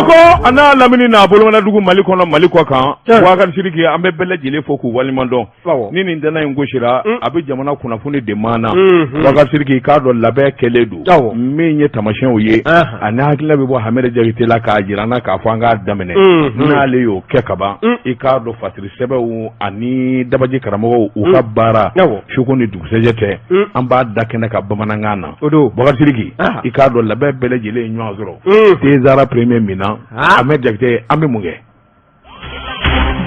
Bamakɔ a n'a lamini n'a bolomanadugu, Mali kɔnɔ, Mali kɔ kan, Bubakari Sidiki, an bɛ bɛɛ lajɛlen fo k'u waleɲuman dɔn. Ni nin tɛnɛ in gosira, a bɛ jamana kunnafoni de maana. Bubakari Sidiki, k'a dɔn labɛn kɛlen don, min ye tamasiyɛnw ye ani hakilina bɛ bɔ Hamɛdi Jakite la k'a jira an na k'a fɔ an k'a daminɛ. N'ale y'o kɛ kaban, i k'a dɔn fatiri sɛbɛnw ani dabaji karamɔgɔw u ka baara suko ni dugusɛjɛ tɛ, an b'a da kɛnɛ ka bamanankan na. Bubakari Sidiki, i k'a dɔn labɛn bɛɛ lajɛlen ye ɲɔgɔn sɔrɔ Tezara premier min na, Hamɛdi Jakite, an bɛ mun kɛ?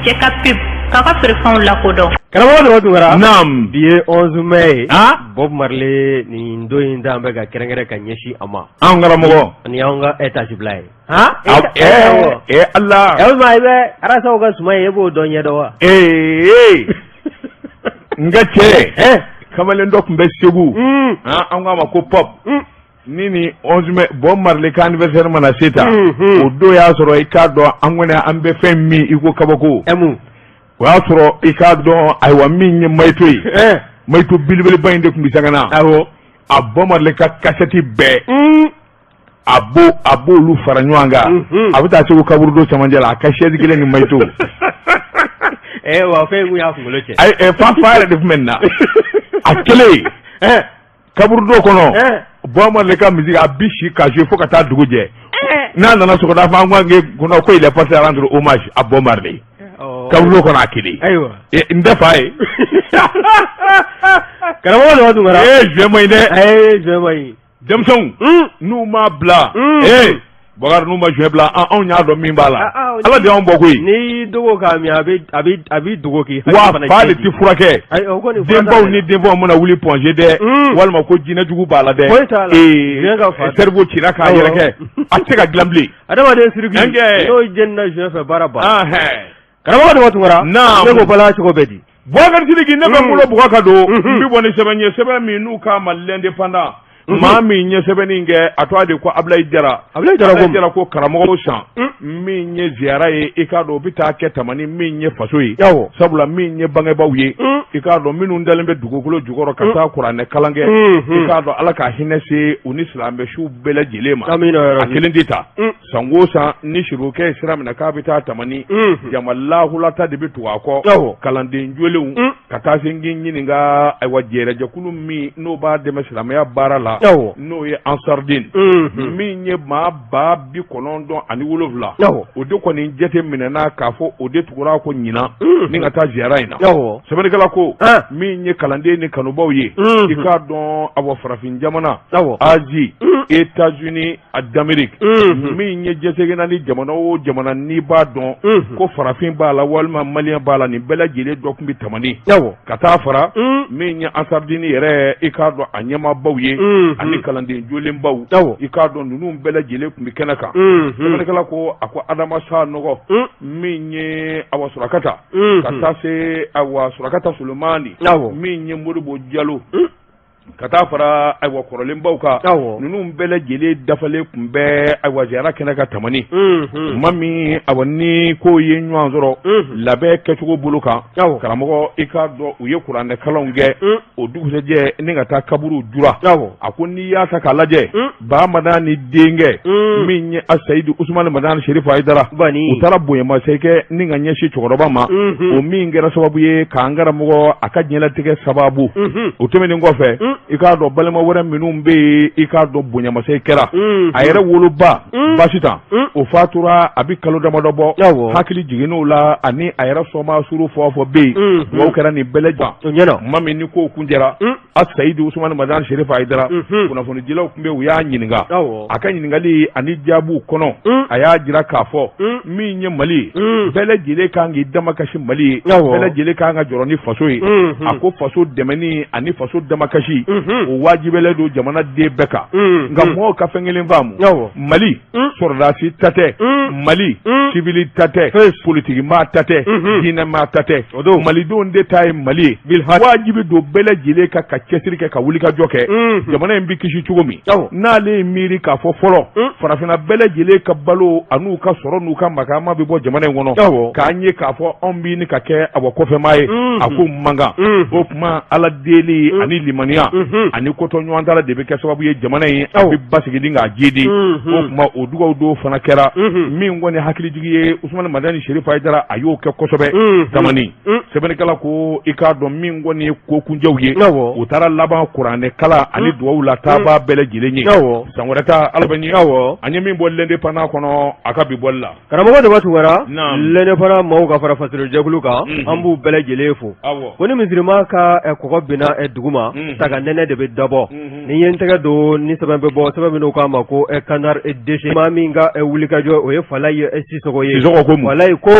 Cɛ ka pub k'a ka feerefɛnw lakodɔn. Karamɔgɔ Daba Tunkara. Naam. Bi ye 11 mai ye. Bob Marley, nin don in dan bɛ ka kɛrɛnkɛrɛn ka ɲɛsin a ma. Anw karamɔgɔ. Ani anw ka tasibila ye. Ee Ala. E ma i bɛ arasaw ka suma ye, e b'o dɔn ɲɛdɔn wa? Ee n ka cɛ, kamalen dɔ tun bɛ Segu, an k'a ma ko Pop. Ni 11 mai Bob Marley ka anniversaire mana se tan, o don y'a sɔrɔ i k'a dɔn an kɔni an bɛ fɛn min i ko kabako. O y'a sɔrɔ i k'a dɔn, ayiwa, min ye mayito ye, mayito belebeleba in de tun bɛ san ka na. A Bob Marley ka kasɛti bɛɛ, a b'olu fara ɲɔgɔn kan, a bɛ taa Segu kaburudo camancɛ la, a ka chaise kelen ni mayito. Wa fɛn y'a kunkolo cɛ. Ayi, fa fa yɛrɛ de tun bɛ nin na. A kelen kaburudo kɔnɔ, Bob Marley ka musique, a bi si ka jouer fo ka taa dugu jɛ. N'a nana sɔgɔmada fɛ, an ko ko il est parti rendre hommage à Bob Marley, kaburudo kɔnɔ a kelen. Ayiwa. N tɛ fa ye. Karamɔgɔ Daba Tunkara. Ee, jouer man ɲi dɛ. Ee, jouer man ɲi. Denmisɛnw, n'u m'a bila, ee Bakari, n'u ma jouer bila, anw y'a dɔn min b'a la, Ala de y'anw bɔ koyi. N'i dogo k'a min, a b'i dogo k'i wa fa de tɛ furakɛ. Denbaw ni denfaw mana wuli Point G dɛ, walima ko jinɛjugu b'a la dɛ. Foyi t'a la. Ee, cerveau cira k'a yɛrɛ kɛ, a tɛ se ka dilan bilen. Adamaden circuit n'o jenina joint fɛ, baara ban. Karamɔgɔ Daba Tunkara. Naam. Ne ko bala cogo bɛ di? Bubakari Sidiki, ne bɛ n bolo bugɔ ka don, n bɛ bɔ ni sɛbɛn ye, sɛbɛn min n'u k'a ma L'Indépendant. Maa min ye sɛbɛnni kɛ, a tɔgɔ de ko Abulayi Jara. Abulayi Jara ko Jara ko karamɔgɔ san min ye ziyara ye, i k'a dɔn o bɛ taa kɛ Tamani min ye faso ye, sabula min ye bangebaaw ye, i k'a dɔn minnu dalen bɛ dugukolo jukɔrɔ ka taa kuranɛ kalan kɛ, i k'a dɔn Ala ka hinɛ se u ni silamɛ su bɛɛ lajɛlen ma. A kelen tɛ taa. San o san ni sirikɛ ye sira minɛ k'a bɛ taa Tamani, jama lahulata de bɛ tugu a kɔ, kalanden jolenw ka taa se n k'i ɲininka, ayiwa, jɛrɛjɛkulu min n'o b'a dɛmɛ silamɛya baara la, n'o ye Ansardine, min ye maa 97,000, o de kɔni jate minɛna k'a fɔ o de tugura a kɔ ɲinan ni ka taa ziyara in na. Sɛbɛnnikɛla ko min ye kalanden ni kanubaw ye, i k'a dɔn awa farafin jamana, Asie, États-Unis d'Amérique, min ye jɛsegina ni jamana o jamana n'i b'a dɔn ko farafin b'a la walima malien b'a la, nin bɛɛ lajɛlen dɔ tun bɛ Tamani ka taa fara min ye Ansardine yɛrɛ, i k'a dɔn a ɲɛmaabaw ye, ani kalanden jolenbaw, i k'a dɔn ninnu bɛɛ lajɛlen tun bɛ kɛnɛ kan. Sɛbɛnnikɛla ko a ko Adama Sanɔgɔ, min ye awa Surakata, ka taa se awa Surakata Solomani, min ye Modibo Jalo, ka taa fara ayiwa kɔrɔlenbaw kan, ninnu bɛɛ lajɛlen dafalen tun bɛ ayiwa ziyara kɛnɛ kan Tamani. Tuma min awa ni ko ye ɲɔgɔn sɔrɔ labɛn kɛcogo bolo kan, karamɔgɔ, i k'a dɔn u ye kuranɛ kalanw kɛ o dugusɛjɛ ni ka taa kaburu jura. A ko n'i y'a ta k'a lajɛ, Ba Madani denkɛ min ye Asayidu Usumani Madani Serifu Hayidara, u taara bonyamasegin kɛ ni ka ɲɛsin cɛkɔrɔba ma, o min kɛra sababu ye k'an karamɔgɔ a ka diɲɛlatigɛ sababu. O tɛmɛnen kɔfɛ, i k'a dɔn balima wɛrɛ minnu bɛ yen, i k'a dɔn bonyamasegin kɛra. A yɛrɛ woloba Basitan, o fatura a bɛ kalo damadɔ bɔ. Hakili jiginn'o la ani a yɛrɛ sɔma suru fɔ fɔ bɛ yen, dugawu kɛra nin bɛɛ lajɛlen. Tuma min ni kow kun jɛra, Asayidu Usumani Madani Serifu Hayidara, kunnafonidilaw tun bɛ, u y'a ɲininka. A ka ɲininkali ani jaabiw kɔnɔ, a y'a jira k'a fɔ min ye Mali ye, bɛɛ lajɛlen kan k'i damakasi Mali ye, bɛɛ lajɛlen kan ka jɔrɔ ni faso ye. A ko faso dɛmɛni ani faso damakasi, o wajibiyalen don jamana den bɛɛ kan. Nka mɔgɔw ka fɛn kelen faamu: Mali sɔrɔdasi ta tɛ, Mali sibili ta tɛ, politikimaa ta tɛ, diinɛmaa ta tɛ, malidenw de ta ye Mali ye. Wajibi don bɛɛ lajɛlen ka cɛsiri kɛ, ka wulikajɔ kɛ, jamana in bɛ kisi cogo min. N'ale ye miiri k'a fɔ fɔlɔ farafinna bɛɛ lajɛlen ka balo an'u ka sɔrɔ n'u ka makama bɛ bɔ jamana in kɔnɔ, k'an ye k'a fɔ anw bɛ ka kɛ awa kɔfɛmaa ye, a ko man kan. O tuma Ala deli ani limaniya. Ani kotɔɲɔgɔntala de bɛ kɛ sababu ye jamana in a bɛ basigi ni k'a jidi. O tuma o dugawu dɔw fana kɛra min kɔni hakilijigi ye Usumani Madani Serif Hayidara a y'o kɛ kosɛbɛ. Tamani sɛbɛnnikɛla ko i k'a dɔn min kɔni ye ko kuncɛw ye, u taara laban kuranɛ kalan ani dugawu la taabaa bɛɛ lajɛlen ye. San wɛrɛ ta Ala bɛ ɲɛ. An ye min bɔ L'Indépendant kɔnɔ a ka bi bɔli la. Karamɔgɔ Daba Tunkara, L'Indépendant maaw ka fara fasirijɛkulu kan, an b'u bɛɛ lajɛlen fo. Ko ni misirima ka kɔgɔ binna duguma, saga nɛnɛ de bɛ dabɔ. Ni ye n tɛgɛ don ni sɛbɛn bɛ bɔ, sɛbɛn min n'u k'a ma ko Canard déchaîné, maa min ka wulikajɔ o ye Falaye Sisɔkɔ ye. Falaye ko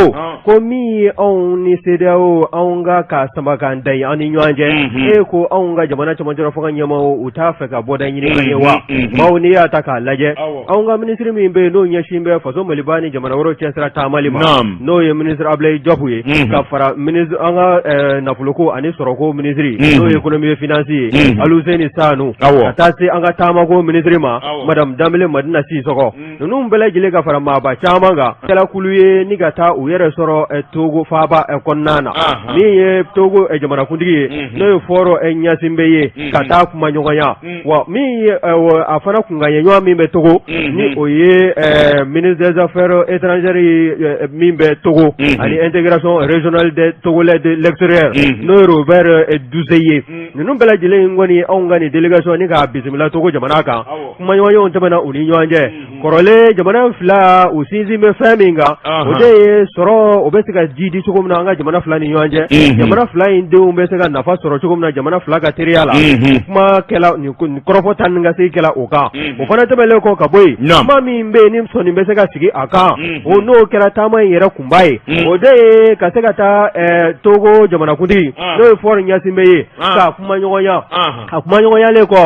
ko min ye anw ni CEDEAO anw ka ka sama k'an da an ni ɲɔgɔn cɛ, e ko anw ka jamana cɛmancɛ fanga ɲɛmaaw u t'a fɛ ka bɔda ɲini an ye wa? Bawo n'i y'a ta k'a lajɛ, anw ka minisiri min bɛ yen n'o ɲɛsin bɛ faso Maliba ni jamana wɛrɛw cɛsira taamali ma, n'o ye minisiri Ablaye Diop ye, ka fara an ka nafoloko ani sɔrɔko minisiri n'o ye économie et finance ye Aluseni Sanu, ka taa se an ka taamako minisiri ma madame Danbele Madina Sisɔkɔ, ninnu bɛɛ lajɛlen ka fara maaba caman kan kɛla kulu ye ni ka taa u yɛrɛ sɔrɔ Togo faaba kɔnɔna na, min ye Togo jamanakuntigi ye n'o ye Fɔrɔ Ɲasinbe ye, ka taa kumaɲɔgɔnya. Wa min ye a fana kunkan ye ɲɔgɔn min bɛ Togo, ni o ye ministre des affaires étrangères ye min bɛ Togo ani intégration régionale des Togolais de l'extérieur, n'o ye Robert Dussey ye. Ninnu bɛɛ lajɛlen kɔni, anw ka nin délégation ni k'a bisimila Togo jamana kan, kumaɲɔgɔnyaw tɛmɛna u ni ɲɔgɔn cɛ. Kɔrɔlen jamana fila u sinsin bɛ fɛn min kan, o de ye sɔrɔ o bɛ se ka ji di cogo min na an ka jamana fila ni ɲɔgɔn cɛ, jamana fila in denw bɛ se ka nafa sɔrɔ cogo min na jamana fila ka teriya la. Kuma kɛla nin kɔrɔfɔ tan ni ka segin kɛla o kan. O fana tɛmɛnen kɔ ka bɔ yen, kuma min bɛ yen ni sɔnni bɛ se ka sigi a kan, o n'o kɛra taama in yɛrɛ kunba ye, o de ye ka se ka taa Togo jamanakuntigi n'o ye Fɔri Ɲasinbe ye ka kumaɲɔgɔnya. A kumaɲɔgɔnyalen kɔ,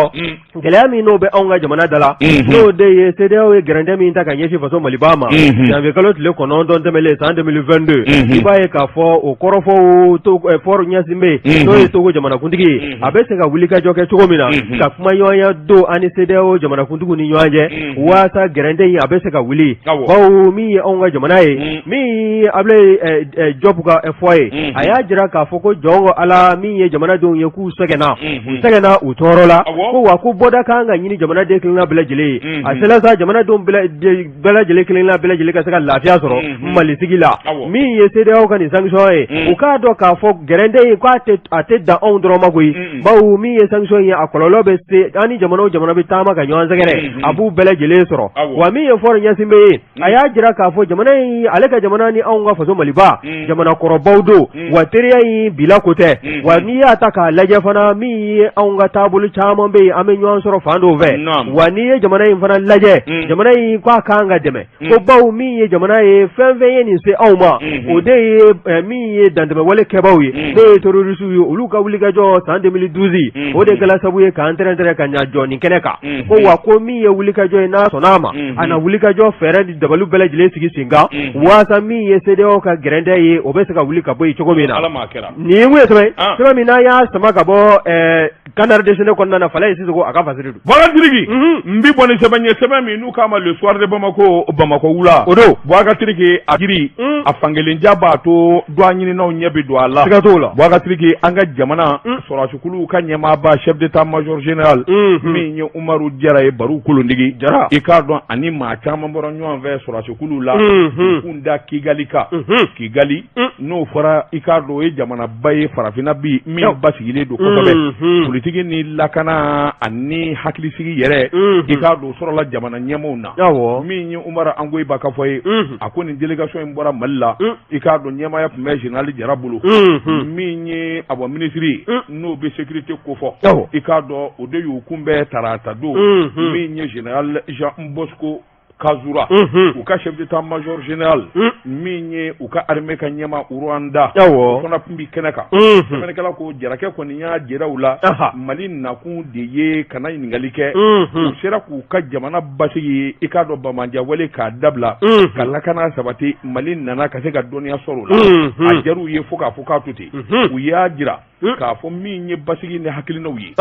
gɛlɛya min n'o bɛ anw ka jamana da la, n'o de ye CEDEAO ye gɛrɛntɛ min ta ka ɲɛsin faso Maliba ma janvier kalo tile 9 tɛmɛlen san 2022, i b'a ye k'a fɔ o kɔrɔfɔw Fɔri Ɲasinbe n'o ye Togo jamanakuntigi ye, a bɛ se ka wulikajɔ kɛ cogo min na ka kumaɲɔgɔnya don an ni CEDEAO jamanakuntigiw ni ɲɔgɔn cɛ waasa gɛrɛntɛ in a bɛ se ka wuli. Bawo min ye anw ka jamana ye, min ye Ablaye Diop ka fɔ ye, a y'a jira k'a fɔ ko jɔn ko Ala min ye jamanadenw ye k'u sɛgɛnna, u sɛgɛnna, u tɔɔrɔ la, ko wa ko bɔda kan ka ɲini jamanaden kelenna bɛɛ lajɛlen ye. A sera sa jamanadenw bɛɛ lajɛlen kelenna bɛɛ lajɛlen ka se ka lafiya sɔrɔ Mali sigi la. Min ye CEDEAO ka nin sanction ye, u k'a dɔn k'a fɔ gɛrɛntɛ in k'a a tɛ dan anw dɔrɔn ma koyi, bawo min ye sanction ye, a kɔlɔlɔ bɛ se an ni jamana o jamana bɛ taama ka ɲɔgɔn sɛgɛrɛ, a b'u bɛɛ lajɛlen sɔrɔ. Wa min ye Fɔri Ɲasinbe ye, a y'a jira k'a fɔ jamana in, ale ka jamana ni anw ka faso Maliba, jamana kɔrɔbaw don, wa teriya in bila ko tɛ. Wa n'i y'a ta k'a lajɛ fana, min ye anw ka taabolo caman bɛ yen, an bɛ ɲɔgɔn sɔrɔ fan dɔw fɛ. Wa n'i ye jamana in fana lajɛ, jamana in k'a kan ka dɛmɛ, ko bawo min ye jamana ye, fɛn fɛn ye nin se anw ma, o de ye min ye dantɛmɛwale kɛbaw ye, n'o ye terroristew ye, olu ka wulikajɔ san 2012, o de kɛra sababu ye k'an tɛrɛntɛrɛ ka ɲa jɔ nin kɛnɛ kan. Ko wa ko min ye wulikajɔ ye, n'a sɔnna a ma, a na wulikajɔ fɛɛrɛ ni dabali bɛɛ lajɛlen sigi sen kan waasa min ye CEDEAO ka gɛrɛntɛ ye, o bɛ se ka wuli ka bɔ yen cogo min na. Nin ye sɛbɛn sɛbɛn min n'an y'a sama ka bɔ Canard déchaîné kɔnɔna na, Falaye Sisoko a ka fasiri don. Bɔra Sidiki, n bɛ bɔ ni sɛbɛn ye, sɛbɛn min n'u k'a ma Le Soir de Bamako, Bamakɔ wula. O don. Boubacar Sidiki, a jiri a fankelenja b'a to dɔgɔ ɲininaw ɲɛ bɛ don a la. Siga t'o la. Boubacar Sidiki, an ka jamana sɔrɔdasikuluw ka ɲɛmaaba, chef d'état-major général, min ye Umaru Jara ye, Baru Kolondigi. Jara. I k'a dɔn ani maa caman bɔra ɲɔgɔn fɛ sɔrɔdasikuluw la. U kun da Kigali kan. Kigali, n'o fɔra, i k'a dɔn o ye jamanaba ye farafinna bi min basigilen don kosɛbɛ. Politiki ni lakana ani hakilisigi yɛrɛ, i k'a dɔn o sɔrɔla jamana ɲɛmaaw na. Min ye Umaru Angoyiba ka fɔ ye, a ko nin délégation in bɔra Mali la, i k'a dɔn ɲɛmaaya tun bɛ général Jara bolo. Min ye awɔ minisiri ye n'o bɛ sécurité kofɔ, i k'a dɔn o de y'u kunbɛn tarata don. Min ye général Jean Bosco Kazura, u ka chef d'état-major général, min ye u ka armée ka ɲɛmaa Rwanda, o fana tun bɛ kɛnɛ kan. Sɛbɛnnikɛla ko Jarakɛ kɔni y'a jira u la, Mali nakun de ye ka na ɲininkali kɛ, u sera k'u ka jamana basigi, i k'a dɔn banbaanciya k'a dabila, ka lakana sabati. Mali nana ka se ka dɔnniya sɔrɔ o la, a diyar'u ye fo k'a fɔ k'a to ten. U y'a jira. K'a fɔ min ye basigi ni hakilinaw ye,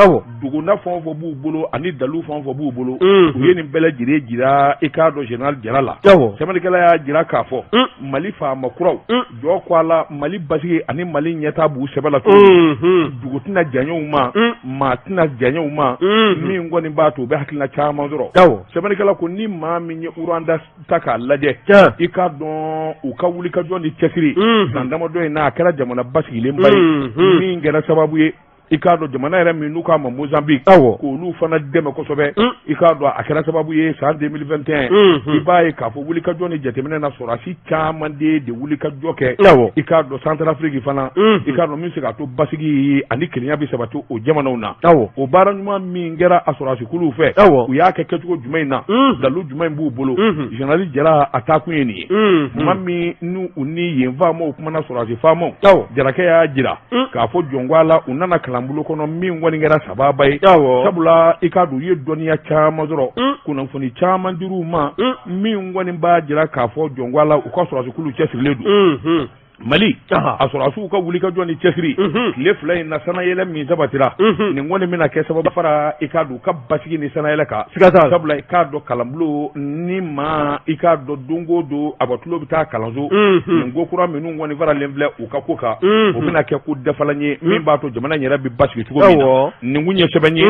dogona fɛn o fɛn b'u bolo ani dalu fɛn o fɛn b'u bolo, u ye nin bɛɛ lajɛlen jira i k'a dɔn général Jara la. Sɛbɛnnikɛla y'a jira k'a fɔ Mali faama kuraw jɔ ko a la, Mali basigi ani Mali ɲɛtaa b'u sɛbɛ la cogo min, dugu tɛna janya u ma, maa tɛna janya u ma, min kɔni b'a to u bɛ hakilina caman sɔrɔ. Sɛbɛnnikɛla ko ni maa min ye Rwanda ta k'a lajɛ, i k'a dɔn u ka wulikajɔ ni cɛsiri san damadɔ in na, a kɛra jamana basigilenba ye, min kɛra sababu ye i k'a dɔn jamana yɛrɛ min n'u k'a ma Mozambique, k'olu fana dɛmɛ kosɛbɛ. I k'a dɔn a kɛra sababu ye san 2021, i b'a ye k'a fɔ wulikajɔ ni jateminɛ na, sɔrɔdasi caman de wulikajɔ kɛ, i k'a dɔn Centrafrique fana, i k'a dɔn min se k'a to basigi ani kelenya bɛ sabati o jamanaw na. O baara ɲuman min kɛra a sɔrɔdasikuluw fɛ, u y'a kɛ kɛcogo jumɛn in na, dalu jumɛn b'u bolo, général Jara a taakun ye nin ye. Maa min n'u ni yen faamaw kumana, sɔrɔdasi faamaw, Jarakɛ y'a jira k'a fɔ jɔn a la u nana kalanbulon kɔnɔ min kɔni kɛra sababa ye, sabula i k'a dɔn u ye dɔnniya caman sɔrɔ, kunnafoni caman dir'u ma min kɔni b'a jira k'a fɔ jɔn a la u ka sɔrɔdasikulu cɛsirilen don. Mali a sɔrɔdasiw ka wulikajɔ ni cɛsiri tile 2 in na, sanayɛlɛ min sabatira, nin kɔni bɛna kɛ sababu fara i k'a dɔn u ka basigi ni sanayɛlɛ kan. Sabula i k'a dɔn kalanbulon ni maa i k'a dɔn don o don a tulo bɛ taa kalanso, nin ko kura minnu kɔni faralen filɛ u ka ko kan, o bɛna kɛ ko dafalan ye min b'a to jamana yɛrɛ bɛ basigi cogo min na. Nin kun ye sɛbɛn ye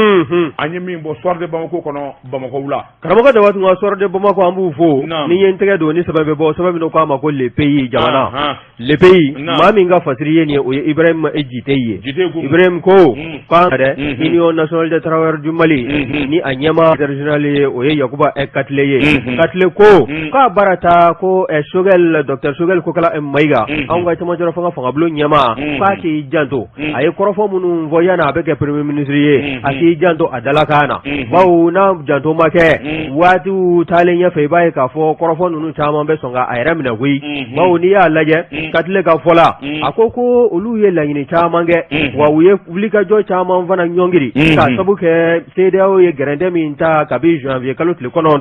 an ye min bɔ Soir de Bamako kɔnɔ Bamakɔ wula. Karamɔgɔ Daba Tunka, Soir de Bamako, an b'u fo. Ni ye n tɛgɛ don ni sɛbɛn bɛ bɔ, sɛbɛn min k'a ma ko Le Pays, jamana, Le Pays, maa min ka fasiri ye nin ye, o ye Ibrahim Jite ye. Ibrahim ko k'an dɛ Union nationale des travailleurs du Mali ni a ɲɛmaa général ye, o ye Yakuba Katile ye. Katile ko k'a baara ta ko Choguel, docteur Choguel Kokala Mayiga, anw ka cɛmancɛ fanga fangabulon ɲɛmaa, k'a k'i janto, a ye kɔrɔfɔ minnu fɔ yanni a bɛ kɛ premier ministre ye, a k'i janto a dalakan na, bawo n'a janto ma kɛ, waatiw taalen ɲɛfɛ, i b'a ye k'a fɔ kɔrɔfɔ ninnu caman bɛ sɔn ka a yɛrɛ minɛ koyi. Bawo n'i y'a lajɛ, Katile ka fɔ la, a ko ko olu ye laɲini caman kɛ, wa u ye wulikajɔ caman fana ɲɔngiri k'a sabu kɛ CEDEAO ye gɛrɛntɛ min ta kabi janvier kalo tile 9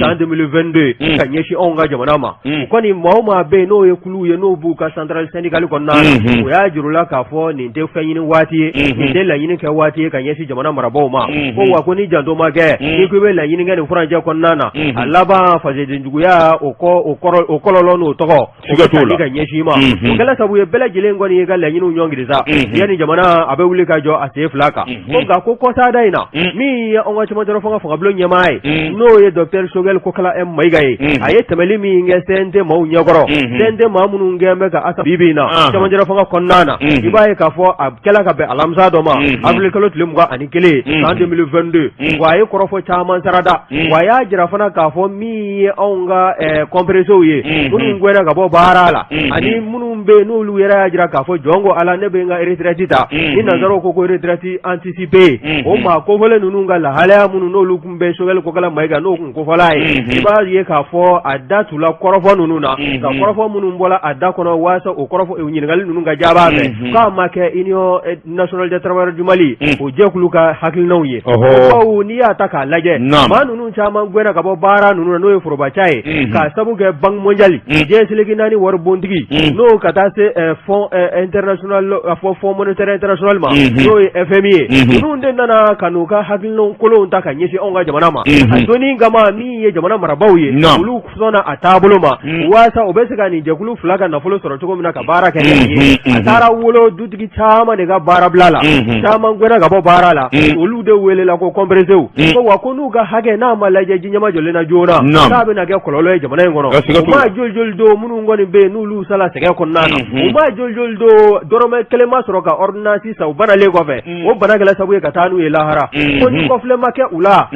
san 2022 ka ɲɛsin anw ka jamana ma. U kɔni, maa o maa bɛ yen n'o ye kuluw ye, n'o b'u ka centrale syndicale kɔnɔna na, o y'a jir'u la k'a fɔ nin tɛ fɛn ɲini waati ye, nin tɛ laɲini kɛ waati ye ka ɲɛsin jamana marabaaw ma. Ko wa ko ni janto ma kɛ, n'i ko i bɛ laɲini kɛ nin furancɛ kɔnɔna na, a laban fasodenjuguya o o kɔlɔlɔ n'o tɔgɔ siga t'o la ka ɲɛsin i ma. O kɛla sabu ye bɛɛ lajɛlen kɔni ye ka laɲiniw ɲɔngiri sa yanni jamana a bɛ wuli ka jɔ a sen fila kan. Ko nka ko kɔsada in na, min ye anw ka cɛmancɛ fanga fangabulon ɲɛmaa ye, n'o ye docteur Choguel Kokala Mayiga ye, a ye tɛmɛli min kɛ CNT maaw ɲɛkɔrɔ, CNT maa minnu kɛlen bɛ ka asa bi bi in na cɛmancɛ fanga kɔnɔna na, i b'a ye k'a fɔ a kɛla ka bɛn alamisa dɔ ma, avril kalo tile 21 san 2022. Wa a ye kɔrɔfɔ caman sarada, wa a y'a jira fana k'a fɔ min ye anw ka kɔnperesew ye, minnu gɛnna ka bɔ baara la, ani minnu bɛ yen n'olu yɛrɛ y'a jira k'a fɔ jɔn ko Ala, ne bɛ n ka retraite ta, ni nansaraw ko ko retraite anticipée, o maa kofɔlen ninnu ka lahalaya minnu n'olu tun bɛ Choguel Kokala Mayiga n'o tun kofɔla ye, i b'a ye k'a fɔ a da tula kɔrɔfɔ ninnu na, ka kɔrɔfɔ minnu bɔla a da kɔnɔ waasa o kɔrɔfɔ ɲininkali ninnu ka jaabi a fɛ, k'a ma kɛ Union nationale des travailleurs du Mali o jɛkulu ka hakilinaw ye. Bawo n'i y'a ta k'a lajɛ, maa ninnu caman gɛnna ka bɔ baara ninnu na, n'o ye forobaca ye, k'a sabu kɛ Banque mondiale, diɲɛ seleke naani waribontigi, n'o ka taa se Fonds international, a fɔ Fonds monétaire international ma, n'o ye FMI ye, ninnu de nana ka n'u ka hakilinaw kolonw ta ka ɲɛsin anw ka jamana ma. A donni kama, min ye jamana marabaaw ye, olu sɔnna a taabolo ma waasa u bɛ se ka nin jɛkulu fila ka nafolo sɔrɔ cogo min na ka baara kɛ n'a ye. A taara wolo dutigi caman de ka baarabila la, caman gɛnna ka bɔ baara la, olu de welela ko kɔnperesew. Ko wa ko n'u ka hakɛ n'a ma lajɛ ji ɲɛmajɔlen na joona, k'a bɛna kɛ kɔlɔlɔ ye jamana in kɔnɔ. U maa joli joli don minnu kɔni bɛ yen n'olu sala sɛgɛn kɔnɔna na, u maa joli joli don dɔrɔmɛ kelen ma sɔrɔ ka ordonnance san u banalen kɔfɛ, o bana kɛla sababu ye ka taa n'u ye lahara. Ko ni kɔfilɛ ma kɛ u la,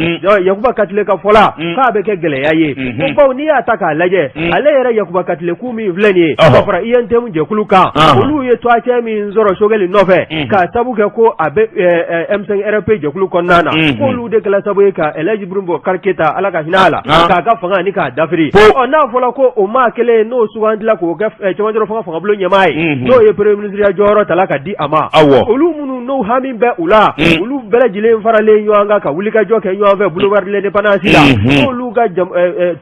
Yakuba Katile ka fɔ la, k'a bɛ kɛ gɛlɛya ye. Ko bawo n'i y'a ta k'a lajɛ, ale yɛrɛ Yakuba Katile ku min filɛ nin ye ka fara UNTM jɛkulu kan, olu ye tɔgɔcɛn min sɔrɔ Sogɛli nɔfɛ k'a sabu kɛ ko a bɛ M5 RFP jɛkulu kɔnɔna na, k'olu de kɛla sababu ye ka Elhaji Ibrahim Boubacar Keita, Ala ka hinɛ a la, k'a ka fanga ni k'a dafiri. Ɔ n'a fɔra ko o maa kelen n'o sugandila k'o kɛ cɛmancɛ fanga fangabulon ɲɛmaa ye, n'o ye premier ministre ya jɔyɔrɔ tala ka di a ma, olu minnu n'u hami bɛ u la, olu bɛɛ lajɛlen faralen ɲɔgɔn kan ka wulikajɔ kɛ ɲɔgɔn fɛ boulevard de l'indépendance la, n'olu ka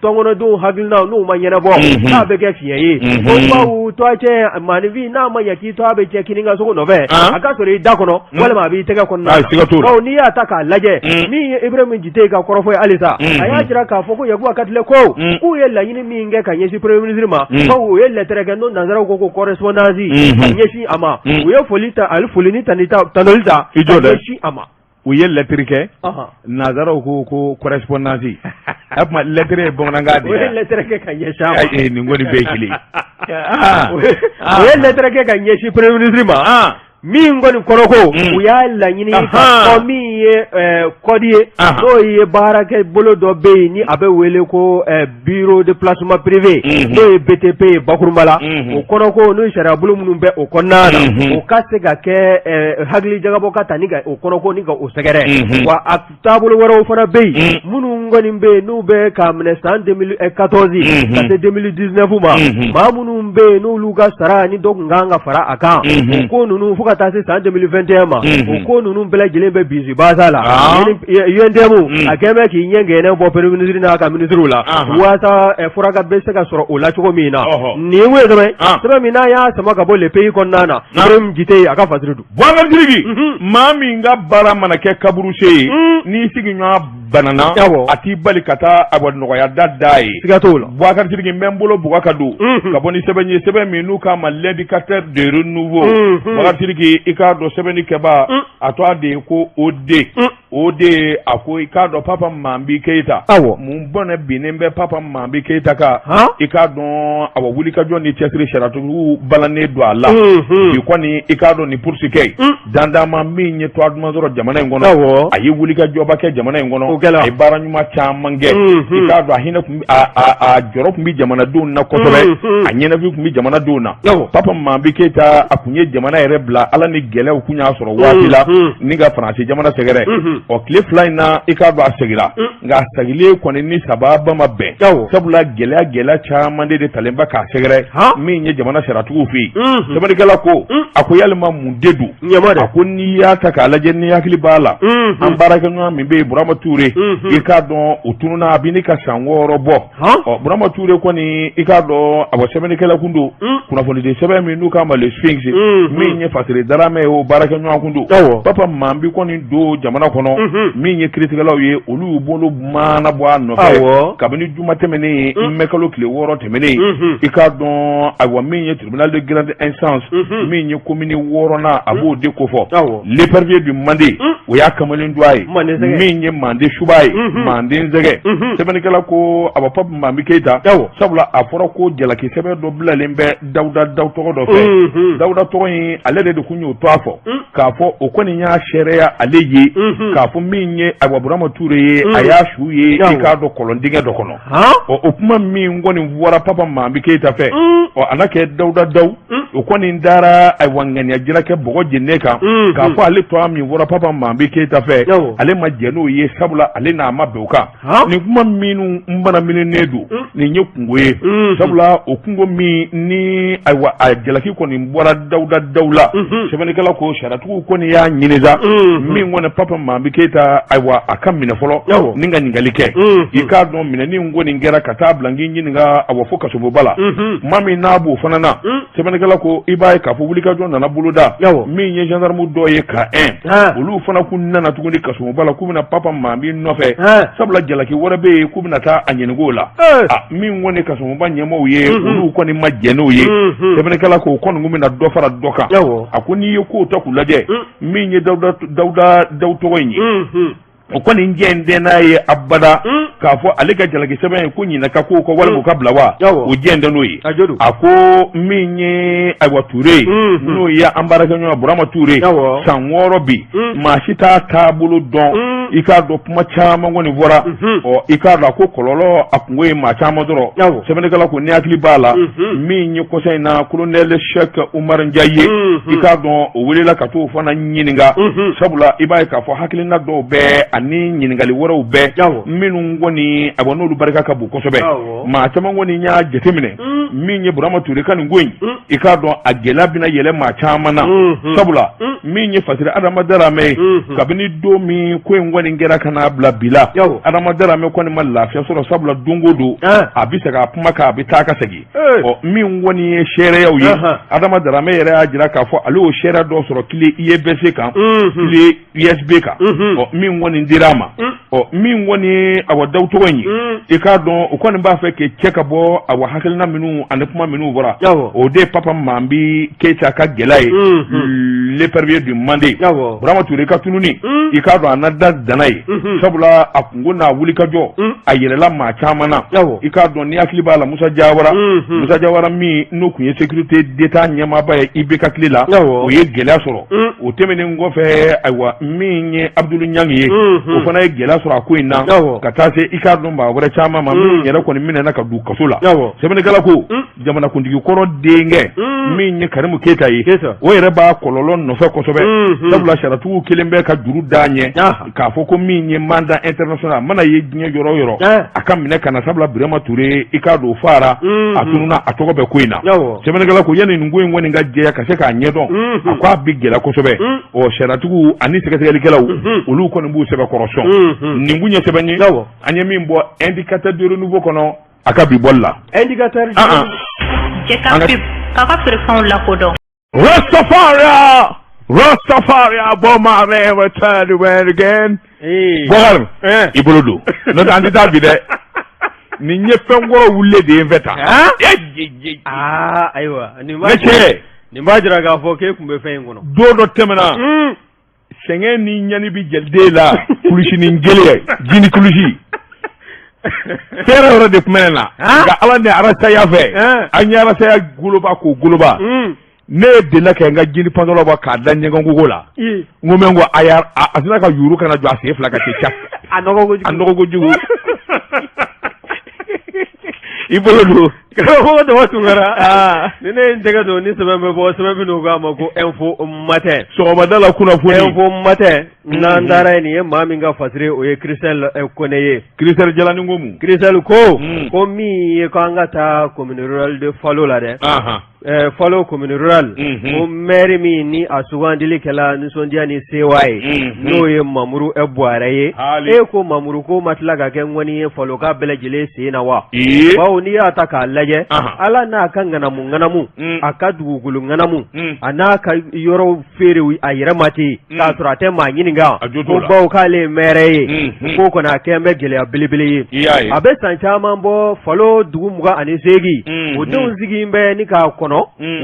tɔnkɔnɔdenw hakilinaw n'u ma ɲɛnabɔ, k'a bɛ kɛ fiɲɛ ye. Ko bawo tɔgɔ cɛ maaninfin n'a ma ɲɛ k'i tɔgɔ bɛ cɛ kini ka sogo nɔfɛ, a ka sɔrɔ i da kɔnɔ walima a b'i tɛgɛ kɔnɔna na. Bawo n'i y'a ta k'a lajɛ, min ye Ibrahim Jite ka kɔrɔfɔ ye halisa, a y'a jira k'a fɔ ko Yakuba Katile ko k'u ye laɲini min kɛ ka ɲɛsin premier ministre ma, bawo u ye lɛtɛrɛ kɛ n'o nansaraw ko ko correspondance ka ɲɛsin a ma, u ye foli ta ani foli ni tanuli ta I jɔ dɛ. Ɲɛsin a ma. U ye lɛtiri kɛ, nansaraw ko ko correspondance. O tuma lɛtiri ye bamanankan de ye. U ye lɛtɛrɛ kɛ ka ɲɛsin a ma. Nin kɔni bɛɛ ye kelen. U ye lɛtɛrɛ kɛ ka ɲɛsin premier ministre ma. Min kɔni kɔrɔ ko u y'a laɲini k'a fɔ min ye code ye, n'o ye baarakɛ bolo dɔ bɛ yen ni a bɛ wele ko bureau de placement privé, n'o ye BTP ye bakurunba la, o kɔnɔ ko n'o sariya bolo minnu bɛ o kɔnɔna na, o ka se ka kɛ hakili jagabɔ ka ta ni ka o kɔnɔ ko ni ka o sɛgɛrɛ. Wa a taabolo wɛrɛw fana bɛ yen minnu kɔni bɛ yen n'u bɛ k'a minɛ san 2014 ka se 2019 ma, maa minnu bɛ yen n'olu ka sara ni dɔ tun kan ka fara a kan, o ko ninnu fo ka taa se san 2021 ma, o ko ninnu bɛɛ lajɛlen bɛ bisibasa la. UNTM a kɛlen bɛ k'i ɲɛ gɛnɛ bɔ premier ministre n'a ka ministres la walasa fura ka bɛ se ka sɔrɔ o la cogo min na. Nin ye sɛbɛn sɛbɛn min n'a y'a sama ka bɔ Le Pays kɔnɔna na, Ibrahim Jite a ka fasiri don. Boubacar Sidiki, maa min ka baara mana kɛ kaburusen ye, n'i sigiɲɔgɔn banana, a t'i bali ka taa a nɔgɔya da da ye. Siga t'o la. Boubacar Sidiki, n bɛ n bolo bugɔ ka don ka bɔ ni sɛbɛn ye, sɛbɛn min n'u k'a ma L'Indicateur de Renouveau. Boubacar Sidiki, i k'a dɔn sɛbɛnni kɛbaa a tɔgɔ de ye ko OD. O de a ko i k'a dɔn Papa Mambi Keyita, mun bɔnɛ binnen bɛ Papa Mambi Keyita kan? I k'a dɔn a wulikajɔ ni cɛsiri sariyatigiw balannen don a la bi kɔni. I k'a dɔn ni purusikɛ dandama min ye tɔgɔ duman sɔrɔ jamana in kɔnɔ, a ye wulikajɔba kɛ jamana in kɔnɔ, a ye baara ɲuman caman kɛ. I k'a dɔn a hinɛ tun a jɔrɔ tun bɛ jamanadenw na kosɛbɛ, a ɲɛnafin tun bɛ jamanadenw na. Papa Mambi Keyita, a tun ye jamana yɛrɛ bila Ala ni gɛlɛyaw kun y'a sɔrɔ waati la ni ka Faransi jamana sɛgɛrɛ. Ɔ tile 2 in na, i k'a dɔn a segira, nka a segilen kɔni ni sababa ma bɛn, sabula gɛlɛya gɛlɛya caman de talen bɛ k'a sɛgɛrɛ min ye jamana sariyatigiw fɛ yen. Sɛbɛnnikɛla ko, a ko yalima mun de don? A ko n'i y'a ta k'a lajɛ, ni hakili b'a la, an baarakɛɲɔgɔn min bɛ yen, Burama Ture, i k'a dɔn o tununna a bɛ ni ka san 6 bɔ. Ɔ Burama Ture kɔni, i k'a dɔn a sɛbɛnnikɛla kun don, kunnafonidi sɛbɛn min n'u k'a ma Le Sphinx, min ye Fasiri Daramɛ ye, o baarakɛɲɔgɔn kun don. Papa Mambi kɔni don jamana kɔnɔ, min ye kiritigɛlaw ye, olu y'u bolo maana bɔ a nɔfɛ kabini juma tɛmɛnen, mɛkalo tile 6 tɛmɛnen. I k'a dɔn ayiwa min ye tribunal de grande instance min ye commune 6nan, a b'o de kofɔ. L'épervier du Mande, o y'a kamalen duwa ye, min ye Mande suba ye, Manden sɛgɛ. Sɛbɛnnikɛla ko a Papa Mambi Keyita, sabula a fɔra ko jalaki sɛbɛn dɔ bilalen bɛ Dawuda Daw tɔgɔ dɔ fɛ. Dawuda tɔgɔ in, ale de kun y'o tɔgɔ fɔ k'a fɔ o kɔni y'a seereya ale ye k'a fɔ min ye ayiwa Burama Ture ye, a y'a su ye, i k'a dɔn kɔlɔn dingɛ dɔ kɔnɔ. Ɔ o kuma min kɔni fɔra Papa Mambi Keyita fɛ, ɔ a na kɛ Dawuda Daw, o kɔni dara ayiwa ŋaniya jira kɛ bɔgɔ jeninen kan k'a fɔ ale tɔgɔ min fɔra Papa Mambi Keyita fɛ, ale ma jɛn n'o ye, sabula ale n'a ma bɛn o kan. Nin kuma minnu manamininen don, nin ye kunko ye, sabula o kunko min ni ayiwa a jalaki kɔni bɔra Dawuda Daw la. Sɛbɛnnikɛla ko sariyatigiw kɔni y'a ɲini sa min kɔni Papa Mambi Keyita, ayiwa a ka minɛ fɔlɔ ni ka ɲininkali kɛ. I k'a dɔn minɛni in kɔni kɛra ka taa bila k'i ɲininka awa fo kasoboba la. Tuma min n'a b'o fana na, sɛbɛnnikɛla ko i b'a ye k'a fɔ wulikajɔ nana boloda. Min ye gendarme dɔw ye ka olu fana kun nana tuguni kasoboba la k'u bɛna Papa Mambi nɔfɛ, sabula jalaki wɛrɛ bɛ yen k'u bɛna taa a ɲininka o la. Min kɔni kasoboba ɲɛmaaw ye, olu kɔni ma jɛn n'o ye. Sɛbɛnnikɛla ko o kɔni kun bɛna dɔ fara dɔ kan. A ko n'i ye kow ta k'u lajɛ, min ye Dawuda Daw tɔgɔ in ye, o kɔni jɛn tɛ n'a ye abada k'a fɔ ale ka jalaki sɛbɛn ye ko ɲinɛ ka k'o kɔ walima o ka bila wa, o jɛn tɛ n'o ye. A ko min ye ayiwa Ture ye, n'o ye an baarakɛɲɔgɔn Burama Ture, san 6 bi maa si t'a taabolo dɔn. I k'a dɔn kuma caman kɔni fɔra. Ɔ i k'a dɔn a ko kɔlɔlɔ a kunko ye maa caman sɔrɔ. Sɛbɛnnikɛla ko ni hakili b'a la, min ye kɔsa in na colonel Cheikh Oumar Ndiaye ye, i k'a dɔn o welela ka t'o fana ɲininka, sabula i b'a ye k'a fɔ hakilina dɔw bɛ ani ɲininkali wɛrɛw bɛ minnu kɔni ayiwa n'olu barika ka bon kosɛbɛ. Maa caman kɔni y'a jateminɛ min ye Burama Ture ka nin ko in, i k'a dɔn a gɛlɛya bɛna yɛlɛ maa caman na, sabula Min ye Fasiri Adama Daramɛ ye, kabini don min ko in kɔni kɛra ka n'a bila bi la, Adama Daramɛ kɔni ma lafiya sɔrɔ, sabula don o don a bɛ segin a kuma kan, a bɛ taa ka segin. Ɔ, min kɔni ye seereyaw ye, Adama Daramɛ yɛrɛ y'a jira k'a fɔ ale y'o seereya dɔ sɔrɔ clé USB kan, clé USB kan. Ɔ, min kɔni dira a ma, ɔ, min kɔni ye awa daw tɔgɔ in ye, i k'a dɔn o kɔni b'a fɛ k'i cɛ ka bɔ awa hakilina minnu ani kuma minnu bɔra, o de ye Papa Mambi Keyita ka gɛlɛya ye, l'épervier du Mande. Burama Ture ka tununi, i k'a dɔn a na da dana ye, sabula a kunko n'a wulikajɔ a yɛlɛla maa caman na. I k'a dɔn, ni hakili b'a la, Musa Jawara, Musa Jawara min n'o tun ye sécurité d'État ɲɛmaaba ye IBK tile la, o ye gɛlɛya sɔrɔ. O tɛmɛnen kɔfɛ, ayiwa, min ye Abudulu Ɲangi ye, o fana ye gɛlɛya sɔrɔ a ko in na, ka taa se i k'a dɔn maa wɛrɛ caman ma minnu yɛrɛ kɔni minɛna ka don kaso la. Sɛbɛnnikɛla ko jamanakuntigi kɔrɔ denkɛ min ye Karimu Keyita ye, o yɛrɛ b'a kɔlɔlɔ nɔfɛ kosɛbɛ, sabula sariyatigiw kelen bɛ ka juru d'a ɲɛ k'a fɔ ko min ye mandat international, a mana ye diɲɛ yɔrɔ o yɔrɔ, a ka minɛ ka na, sabula Birama Ture, i k'a dɔn o faara, a tununna, a tɔgɔ bɛ ko in na. Sɛbɛnnikɛla ko yanni nin ko in kɔni ka jɛya ka se k'a ɲɛdɔn, a ko a bɛ gɛlɛya kosɛbɛ. Ɔ, sariyatigiw ani sɛgɛsɛgɛlikɛlaw, olu kɔni b'u sɛbɛkɔrɔ sɔn. Nin kun ye sɛbɛn ye an ye min bɔ Indicateur du Renouveau kɔnɔ a ka bi bɔli la. Indicateur. Cɛ ka pub k'a ka feerefɛnw lakodɔn. Rastafari, Rastafari, Bob Marley, return to it again. Bɔkari, i bolo don. N'o tɛ an tɛ taa bi dɛ. Nin ye fɛn kɔrɔ wulilen de ye n fɛ tan. Aa, ayiwa. Ne cɛ. Nin b'a jira k'a fɔ k'e tun bɛ fɛn in kɔnɔ. Don dɔ tɛmɛna. Sɛgɛn ni ɲani bɛ jeliden la, kulusi ni gele, jini kulusi. Fɛɛrɛ yɔrɔ de tun bɛ ne na. Nka Ala ni arasaya fɛ, an ye arasaya goloba k'o goloba. Ne ye delila ka n ka jini pantalon bɔ k'a da ɲɛgɛn kogo la. N ko mɛ, n ko a y'a a sina ka yuuru ka na jɔ a sen fila kan ten ca. A nɔgɔ kojugu. A nɔgɔ kojugu. I bolo don. Karamɔgɔ Daba Tunkara, ni ne ye n tɛgɛ don ni sɛbɛn bɛ bɔ, sɛbɛn min k'a ma ko Info Matin. Sɔgɔmada la kunnafoni. Info Matin, n'an taara yen, nin ye maa min ka fasiri, o ye Christelle Kone ye. Christelle Jalani ko mun? Christelle ko, ko min ye ko an ka taa commune rurale de Falo la dɛ. Falo commune rurale, ko maire min ni a sugandili kɛla nisɔndiya ni sewa ye, n'o ye Mamuru Buwarɛ ye. E ko Mamuru ko ma tila ka kɛ ŋɔni ye Faloka bɛɛ lajɛlen sen na wa? Bawo n'i y'a ta k'a lajɛ, Ala n'a ka ŋanamu ŋanamu, a ka dugukolo ŋanamu, a n'a ka yɔrɔ feere a yɛrɛ ma ten k'a sɔrɔ a tɛ maa ɲininka, ko bawo k'ale ye maire ye, ko kɔni a kɛn bɛ gɛlɛya belebele ye. A bɛ san caman bɔ, Falo dugu 28, o denw sigilen bɛ ni k'a kɔnɔ,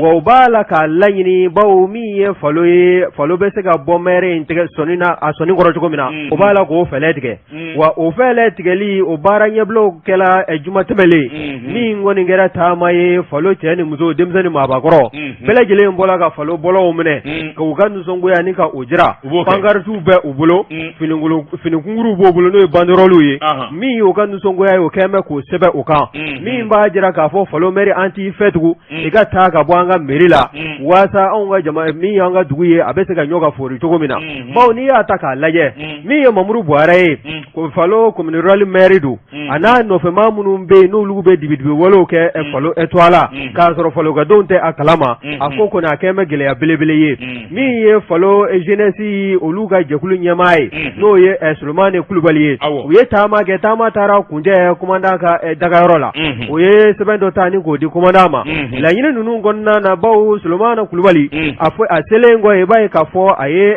wa u b'a la k'a laɲini, bawo min ye Falo ye, Falo bɛ se ka bɔ maire in tɛgɛ sɔnni na, a sɔnni kɔrɔ cogo min na, o b'a la k'o fɛɛrɛ tigɛ. Wa o fɛɛrɛ tigɛli, o baara ɲɛbilaw kɛla juma tɛmɛlen min kɔni kɛra taama ye. Falo cɛ ni muso, denmisɛn ni maabakɔrɔ, bɛɛ lajɛlen bɔra ka Falo bɔlɔnw minɛ ka u ka nisɔngoya ni ka o jira. Pankaritiw bɛ u bolo, finikunkuruw b'u bolo, n'o ye banderɔliw ye. Min y'u ka nisɔngoya ye, o kɛlen bɛ k'o sɛbɛn o kan, min b'a jira k'a fɔ Falo mɛri, an t'i fɛ tugun, i ka taa ka bɔ an ka mairie la, waasa anw ka jama min y'an ka dugu ye, a bɛ se ka ɲɔ ka foori cogo min na. Bawo n'i y'a ta k'a lajɛ, min ye Mamuru Buwarɛ ye, ko Falo commune rurale maire don, a n'a nɔfɛmaa minnu bɛ yen, n'olu bɛ dibidibi walew kɛ Falo tɔgɔ la k'a sɔrɔ Falokadenw tɛ a kalama, a ko kɔni a kɛlen bɛ gɛlɛya belebele ye. Min ye Falo jeunesse olu ka jɛkulu ɲɛmaa ye, n'o ye Solomani Kulubali ye, u ye taama kɛ, taama taara kuncɛ commandant ka dagayɔrɔ la. O ye sɛbɛn dɔ ta ni k'o di commandant ma. Laɲini ninnu kɔnɔna na, bawo Solomani Kulubali a fɔ a selen kɔ, i b'a ye k'a fɔ a ye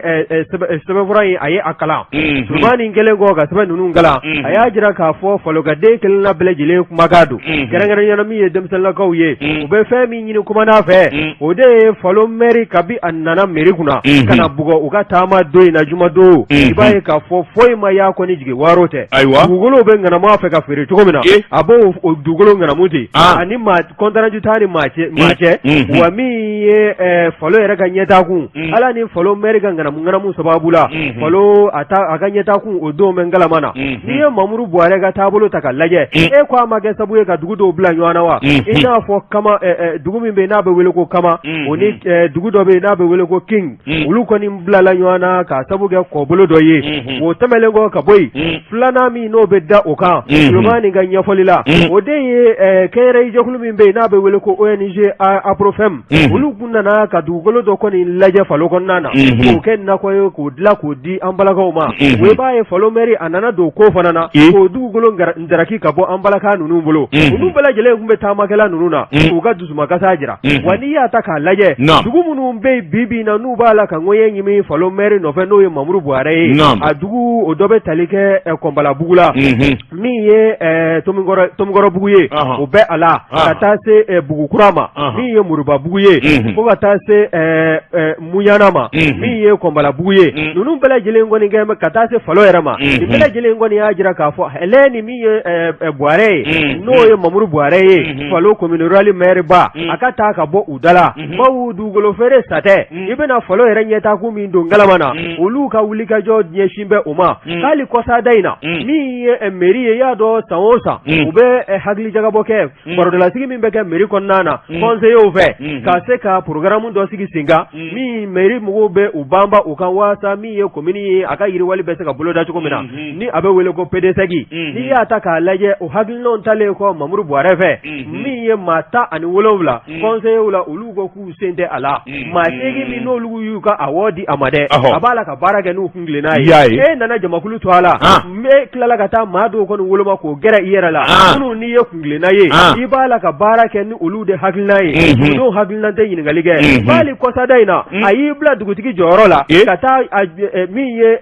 sɛbɛnfura in, a ye a kalan. Solomani kɛlen kɔ ka sɛbɛn ninnu kalan, a y'a jira k'a fɔ Falokaden kelenna bɛɛ lajɛlen kumakan don, kɛrɛnkɛrɛnnenya la min ye denmisɛnninlakaw ye. U bɛ fɛn min ɲini commandant fɛ, o de ye Falo mɛri, kabi a nana mairie kunna ka na bugɔ u ka taama don in na jumadon, i b'a ye k'a fɔ foyi ma y'a kɔni jigi waaro tɛ. Ayiwa, dugukolo bɛ ŋanamu a fɛ ka feere cogo min na, a b'o dugukolo ŋanamu ten, ani maa compte rendu t'a ni maa cɛ. Wa min ye Falo yɛrɛ ka ɲɛtaakun, Ala ni Falo mɛri ka ŋanamu ŋanamu sababu la, Falo a ka ɲɛtaakun o don bɛ ngalama na. N'i ye Mamuru Buwarɛ ka taabolo ta ka lajɛ, e ko a ma kɛ sabu ye ka dugu dɔw bila ɲɔgɔn na wa? I n'a fɔ Kama, dugu min bɛ yen n'a bɛ wele ko Kama, o ni dugu dɔ bɛ yen n'a bɛ wele ko King, olu kɔni bilala ɲɔgɔn na k'a sabu kɛ kɔbolo dɔ ye. O tɛmɛnen kɔ ka bɔ yen, filanan min n'o bɛ da o kan, Solomani ka ɲɛfɔli la, o de ye kɛnyɛrɛye jɛkulu min bɛ yen n'a bɛ wele ko ONG APROFEM olu kun nana ka dugukolo dɔ kɔni lajɛ falo kɔnɔna na k'o kɛ nakɔ ye k'o dilan k'o di an balakaw ma o i b'a ye falo mɛri a nana don ko fana na k'o dugukolo ndaraki ka bɔ an balaka ninnu bolo olu bɛɛ lajɛlen tun bɛ taamakɛla ninnu na k'u ka dusumakasa jira wa n'i y'a ta k'a lajɛ dugu minnu bɛ yen bi bi in na n'u b'a la ka ŋɛɲɛ ɲimi falo mɛri nɔfɛ n'o ye Mamuru Buwarɛ ye a dugu o dɔ bɛ tali kɛ Kɔnbalabugu la min ye Tomikɔrɔbugu ye o bɛ a la ka taa se Bugukura ma min ye Moribabugu ye fo ka taa se Muɲana ma min ye Kɔnbalabugu ye ninnu bɛɛ lajɛlen kɔni kɛ ka taa se falo yɛrɛ ma nin bɛɛ lajɛlen kɔni y'a jira k'a fɔ ale ni min ye Buwarɛ ye n'o ye Mamuru Buwarɛ ye falo commune rurale maire ba a ka taa ka bɔ u da la bawo dugukolo feere satɛ i bɛna falo yɛrɛ ɲɛtaakun min don galama na olu ka wulikajɔ ɲɛsin bɛ o ma k'ali kɔsada in na min ye mairie ye i y'a dɔn san o san u bɛ hakilijagabɔ kɛ barodalasigi min bɛ kɛ mairie kɔnɔna na conseillers fɛ ka se ka programme dɔ sigi sen kan min mairie mɔgɔw bɛ u banba u kan walasa min ye commune ye a ka yiriwali bɛ se ka boloda cogo min na ni a bɛ wele ko PDSEC n'i y'a ta k'a lajɛ o hakilinaw talen kɔ Mamuru Buwarɛ fɛ min ye maa 17 conseillers la olu ko k'u sen tɛ a la maa 8 min n'olu y'u ka awɔ di a ma dɛ a b'a la ka baara kɛ n'u kuntilenna ye e nana jamakulu to a la e tilala ka taa maa dɔw kɔni woloma k'o gɛrɛ i yɛrɛ la minnu n'i ye kuntilenna ye i b'a la ka baara kɛ ni olu de hakilina ye n'o hakilina tɛ ɲininkali kɛ bali kɔsada in na a y'i bila dugutigi jɔyɔrɔ la ka taa min ye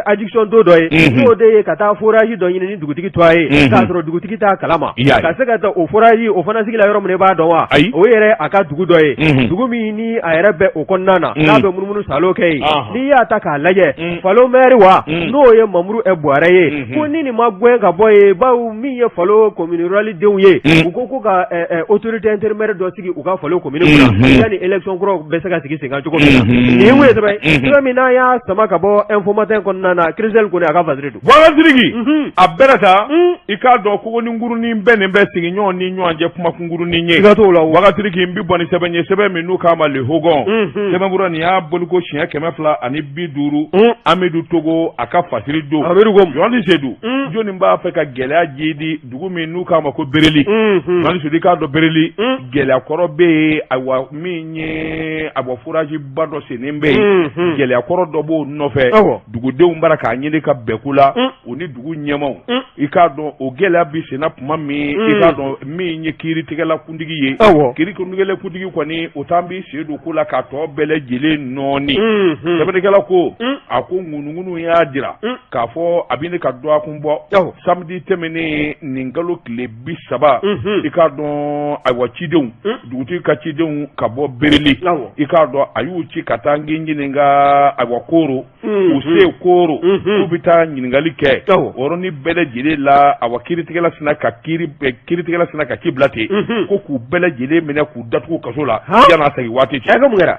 adduction d'eau dɔ ye n'o de ye ka taa forage dɔ ɲini ni dugutigi tɔgɔ ye k'a sɔrɔ dugutigi t'a kalama ka se ka taa o forage o fana sigi la yɔrɔ min i b'a dɔn wa o yɛrɛ a ka dugu dɔ ye dugu min ni a yɛrɛ bɛ o kɔnɔna na n'a bɛ munumunu salo kɛ yen n'i y'a ta k'a lajɛ falo maire wa n'o ye Mamuru Buwarɛ ye ko ni nin ma gɛn ka bɔ yen bawo min ye falo commune rurale denw ye u ko ko ka autorité intérimaire dɔ sigi u ka falo commune kunna yanni élection kuraw bɛ se ka sigi sen kan cogo min na nin ye sɛbɛn sɛbɛn min n'an y'a sama ka bɔ Info Matin kɔnɔna na Christelle Kone a ka fasiri don Sidiki a bɛɛ ta i k'a dɔn ko ni ngurunin bɛ nin bɛ sigiɲɔgɔn ni ɲɔgɔn cɛ kuma kunkurunin ye siga t'o la Sidiki n bɛ bɔ ni sɛbɛn ye sɛbɛn min n'u k'a ma Le Hogon sɛbɛnfura nin y'a boliko siɲɛ 250 Amidu Togo a ka fasiri don Journaliste Sedu jɔnni b'a fɛ ka gɛlɛya jidi dugu min n'u k'a ma ko Bereli Journaliste Sedu i k'a dɔn Bereli gɛlɛya kɔrɔ bɛ yen ayiwa min ye a bɔ forage ba dɔ sennen bɛ yen gɛlɛya kɔrɔ dɔ b'o nɔfɛ dugudenw bara k'a ɲini ka bɛn ko la u ni dugu ɲɛmaaw i k'a dɔn o gɛlɛya bɛ senna tuma min i k'a dɔn min ye kiiritigɛla kuntigi ye kiiritigɛla kuntigi kɔni o t'an bɛ sen don ko la k'a tɔ bɛɛ lajɛlen nɔɔni sɛbɛnnikɛla ko a ko ŋunuŋunu y'a jira k'a fɔ a bɛ ka dɔgɔkun bɔ samedi tɛmɛnen nin kalo tile 30 i k'a dɔn ayiwa cidenw dugutigi ka cidenw ka bɔ Bereli i k'a dɔn a y'u ci ka taa n ɲininka ayiwa koro u se koro k'u bɛ taa ɲininkali kɛ o yɔrɔnin bɛɛ lajɛlen la awa kiiritigɛla sinna ka kiiritigɛla sinna ka ci bila ten ko k'u bɛɛ lajɛlen minɛ k'u datugu kaso la yan'a segin waati cɛ. Mun kɛra?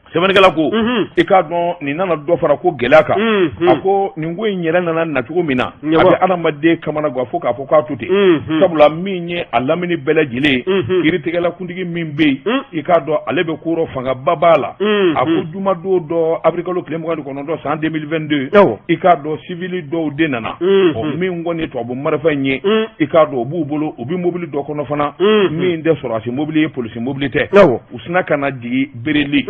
Sɛbɛnnikɛla ko i k'a dɔn nin nana dɔ fara ko gɛlɛya kan. A ko nin ko in yɛrɛ nana na cogo min na, a bɛ adamaden kamana gan fo k'a fɔ k'a to ten, sabula min ye a lamini bɛɛ lajɛlen ye, kiiritigɛla kuntigi min bɛ yen, i k'a dɔn ale bɛ koro fangaba b'a la. A ko jumadon dɔ avril kalo tile 29 san 2022, i k'a dɔn civil dɔw de nana, ɔ min kɔni ye tubabu marifa in ye, i k'a dɔn o b'u bolo, u bɛ mobili dɔ kɔnɔ fana, min tɛ sɔrɔdasi mobili ye, polisi mobili tɛ. U sinna ka na jigin Bereli,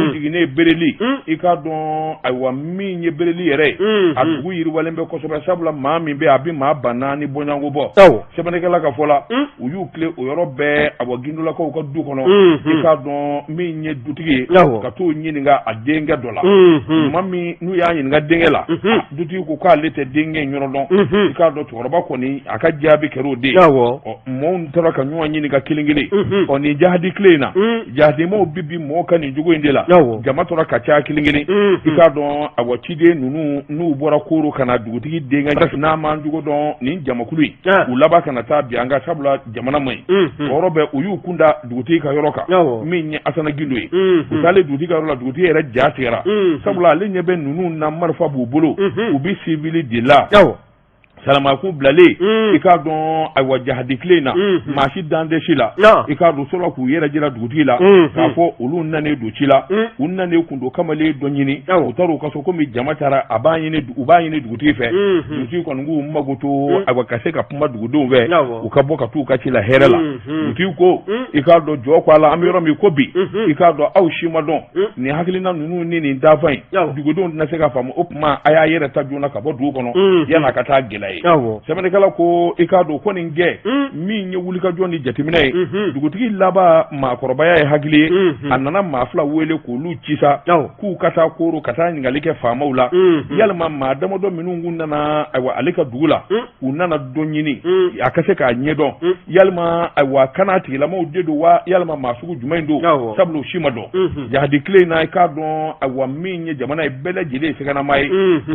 u jiginnen Bereli, i k'a dɔn ayiwa min ye Bereli yɛrɛ ye, a dugu yiriwalen bɛ kosɛbɛ, sabula maa min bɛ yen a bɛ maa 4000 bɔɲɔgɔnko bɔ. Sɛbɛnnikɛla ka fɔ la, u y'u tilen o yɔrɔ bɛɛ awa Gindolakaw ka du kɔnɔ, i k'a dɔn min ye dutigi ye, ka t'o ɲininka a denkɛ dɔ la. Tuma min n'u y'a ɲininka denkɛ la, dutigi ko k'ale tɛ denkɛ in yɔrɔ dɔn. I k'a dɔn cɛkɔrɔba kɔni a ka jaabi kɛra o de ye. Ɔ maaw tora ka ɲɔgɔn ɲininka kelen kelen. Ɔ nin jahadi tile in na, jahadimaw bɛ bin mɔgɔw kan nin cogo in de la. Jama tora ka caya kelen kelen. I k'a dɔn awa ciden ninnu n'u bɔra koro ka na dugutigi denkɛ n'a m'an jogo dɔn nin jamakulu in, u laban kana taa bin an kan sabula jamana man ɲi. O yɔrɔ bɛɛ u y'u kun da dugutigi ka yɔrɔ kan min ye Asana Gindo ye. U taalen dugutigi ka yɔrɔ la, dugutigi yɛrɛ ja tigɛra sabula ale ɲɛ bɛ ninnu na marifa b'u bolo, u bɛ civil de la. Salamaku bilalen i k'a dɔn ayiwa jahadi tile in na maa si dan tɛ si la i k'a dɔn sɔrɔ k'u yɛrɛ jira dugutigi la k'a fɔ olu nanen don ci la u nanen kun don kamalen dɔ ɲini u taara u ka so komi jama taara a b'a ɲini u b'a ɲini dugutigi fɛ dugutigi kɔni k'u mago to ayiwa ka se ka kuma dugudenw fɛ u ka bɔ ka t'u ka ci la hɛrɛ la dugutigi ko i k'a dɔn jɔ ko a la an bɛ yɔrɔ min ko bi i k'a dɔn aw si ma dɔn nin hakilina ninnu ni nin dafa in dugudenw tɛna se ka faamu o tuma a y'a yɛrɛ ta joona ka bɔ dugu kɔnɔ yan'a ka taa gɛlɛya ye sɛbɛnnikɛla ko i k'a dɔn ko nin gɛn min ye wulikajɔ ni jateminɛ ye dugutigi laban maakɔrɔbaya ye hakili ye a nana maa fila wele k'olu ci sa k'u ka taa koro ka taa ɲininkali kɛ faamaw la yalima maa damadɔ minnu kun nana ayiwa ale ka dugu la u nana dɔ ɲini a ka se k'a ɲɛdɔn yalima ayiwa kana tigilamaw de don wa yalima maa sugu jumɛn don sabula u si ma dɔn jahadi tile in na i k'a dɔn ayiwa min ye jamana ye bɛɛ lajɛlen ye sɛgɛnama ye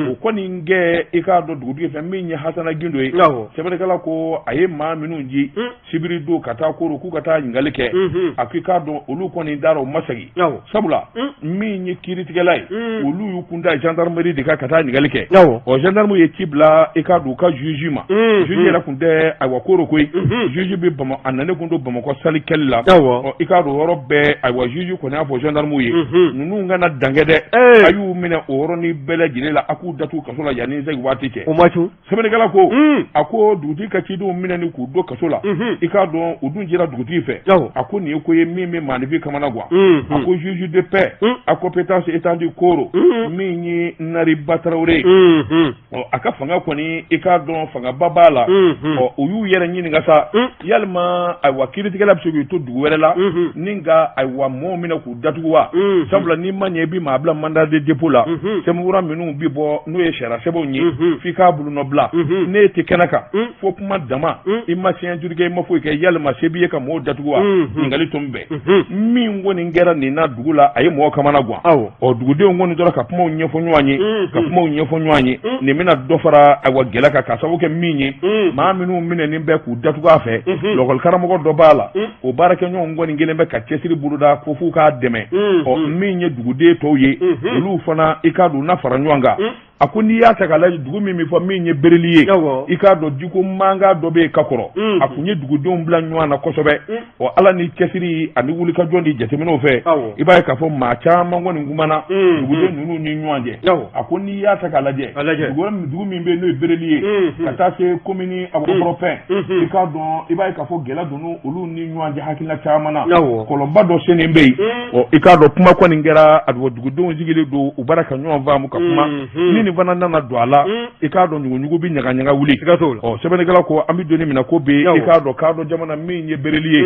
o kɔni gɛn i k'a dɔn dugutigi fɛ min ye Hasana Gindo ye sɛbɛnnikɛla ko a ye maa minnu ci sibiri don ka taa koro k'u ka taa ɲininkali kɛ a ko i k'a dɔn olu kɔni taara u ma segin sabula min ye kiiritigɛla ye olu y'u kun da gendarmerie de kan ka taa ɲininkali kɛ ɔ gendarme ye ci bila i k'a dɔn u ka juge ma juge yɛrɛ kun tɛ ayiwa koro koyi juge bɛ Bama a nanen kun don Bamakɔ sali kɛli la ɔ i k'a dɔn yɔrɔ bɛɛ ayiwa juge kɔni y'a fɔ gendarme ye ninnu kana dankɛ dɛ a y'u minɛ o yɔrɔnin bɛɛ lajɛlen la a k'u datugu kaso la yanni segin waati cɛ o ma cun sɛbɛnnikɛla ko a ko dugutigi ka cidenw minɛni k'u don kaso la i k'a dɔn u dun jira dugutigi fɛ a ko nin ye ko ye min bɛ maaninfin kamana gan a ko juge de paix à compétence étendue koro min ye Nariba Tarawele ye ɔ a ka fanga kɔni i k'a dɔn fangaba b'a la ɔ u y'u yɛrɛ ɲininka sa yalima ayiwa kiiritigɛla bɛ se k'i to dugu wɛrɛ la ni ka ayiwa mɔɔw minɛ k'u datugu wa sabula n'i ma ɲɛ i bɛ maa bila mandat de dépôt la sɛbɛnfura minnu bɛ bɔ n'o ye sariya sɛbɛnw ye f'i k'a bolonɔ bila n'e tɛ kɛnɛ kan fo kuma dama i ma signature kɛ i ma foyi kɛ yalima se b'i ye ka mɔɔw datugu wa ɲininkali tun bɛ min kɔni kɛra nin na dugu la a ye mɔgɔ kamana gan ɔ dugudenw kɔni tora ka kumaw ɲɛfɔ ɲɔgɔn ye ka kumaw ɲɛfɔ ɲɔgɔn ye nin bɛna dɔ fara ayiwa gɛlɛya kan k'a sababu kɛ min ye maa minnu minɛnen bɛ k'u datugu a fɛ lɔkɔlikaramɔgɔ dɔ b'a la o baarakɛɲɔgɔn kɔni kelen bɛ ka cɛsiri boloda ko f'u k'a dɛmɛ ɔ min ye duguden tɔw ye olu fana i k'a dɔn na fara ɲɔgɔn kan a ko n'i y'a ta k'a lajɛ dugu min bɛ fɔ min ye Bereli ye i k'a dɔn jiko mankan dɔ bɛ yen ka kɔrɔ a kun ye dugudenw bila ɲɔgɔn na kosɛbɛ ɔ ala ni cɛsiri ani wulikajɔ ni jateminɛw fɛ i b'a ye k'a fɔ maa caman kɔni kumana duguden ninnu ni ɲɔgɔn cɛ a ko n'i y'a ta k'a lajɛ dugu min bɛ yen n'o ye Bereli ye ka taa se komini Kɔrɔpɛn i k'a dɔn i b'a ye k'a fɔ gɛlɛya donna olu ni ɲɔgɔn cɛ hakilina caman na kɔlɔnba dɔ sennen bɛ yen ɔ i k'a dɔn kuma kɔni kɛra a dugudenw sigilen don u bara ka ɲɔgɔn faamu ka kuma ni nin fana nana don a la i k'a dɔn ɲuguɲugu bɛ ɲagaɲaga wuli ɔ sɛbɛnnikɛla ko an bɛ don min na ko bi i k'a dɔn kadɔ jamana min ye Bereli ye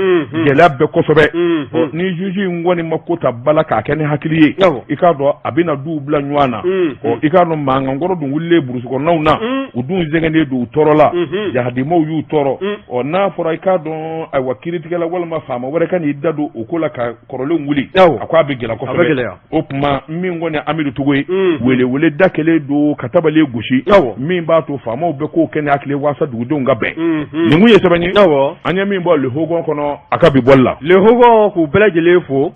gɛlɛya bɛ kosɛbɛ ɔ ni juge in kɔni ma ko ta ba la k'a kɛ ni hakili ye i k'a dɔn a bɛna duw bila ɲɔgɔn na ɔ i k'a dɔn mankankɔrɔ dun wulilen burusi kɔnɔnaw na u dun sɛgɛnnen don u tɔɔrɔla jahadimaw y'u tɔɔrɔ ɔ n'a fɔra i k'a dɔn ayiwa kiiritigɛla walima faama wɛrɛ ka n'i da don o ko la ka kɔrɔlen wuli a ko a bɛ gɛlɛya kosɛbɛ o tuma min kɔni Amidu Togo ye welewele da kɛlen don ka tabale gosi min b'a to faamaw bɛ kow kɛ ni hakili waasa dugudenw ka bɛn nin kun ye sɛbɛn ye an ye min bɔ Le Hogon kɔnɔ a ka bi bɔli la Le Hogon k'u bɛɛ lajɛlen fo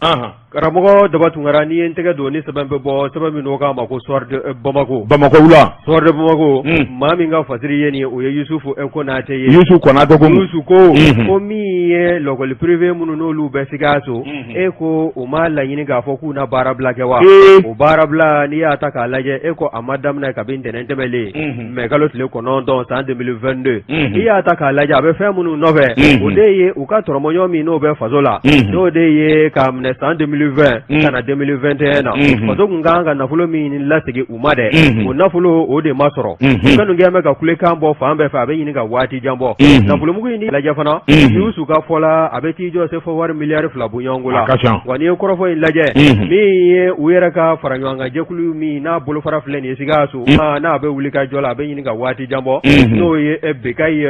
karamɔgɔ Daba Tunkara n'i ye n tɛgɛ don ni sɛbɛn bɛ bɔ sɛbɛn min n'o k'a ma ko Soir de Bamako Bamakɔ wula Soir de Bamako maa min ka fasiri ye nin ye o ye Yusufu Konate ye Yusufu Konate ko Yusufu ko ko min ye lɔkɔli privé minnu n'olu bɛ Sikaso e ko u ma laɲini k'a fɔ k'u na baarabila kɛ wa o baarabila n'i y'a ta k'a lajɛ e ko a ma daminɛ kabi ntɛnɛn tɛmɛlen mɛ kalo tile 9 san 2022 n'i y'a ta k'a lajɛ a bɛ fɛn minnu nɔfɛ o de ye u ka tɔrɔmɔɲɔ min n'o bɛ faso la n'o de ye k'a minɛ san 2020 ka na 2021 na faso tun kan ka nafolo min lasegin u ma dɛ o nafolo o de ma sɔrɔ fɛn kɛ bɛ ka kulekan bɔ fan bɛɛ fɛ a bɛ ɲini ka waati jan bɔ nafolomugu in lajɛ fana Yusu ka fɔ la a bɛ t'i jɔ sefa wari miliyari 2 bɔɲɔgɔnko la wa n'i ye kɔrɔfɔ in lajɛ min ye u yɛrɛ ka fara ɲɔgɔn kan jɛkulu min n'a bolofara filɛ nin ye Sikaso n'a bɛ wuli ka jɔ la a bɛ ɲini ka waati jan bɔ n'o ye Bekayi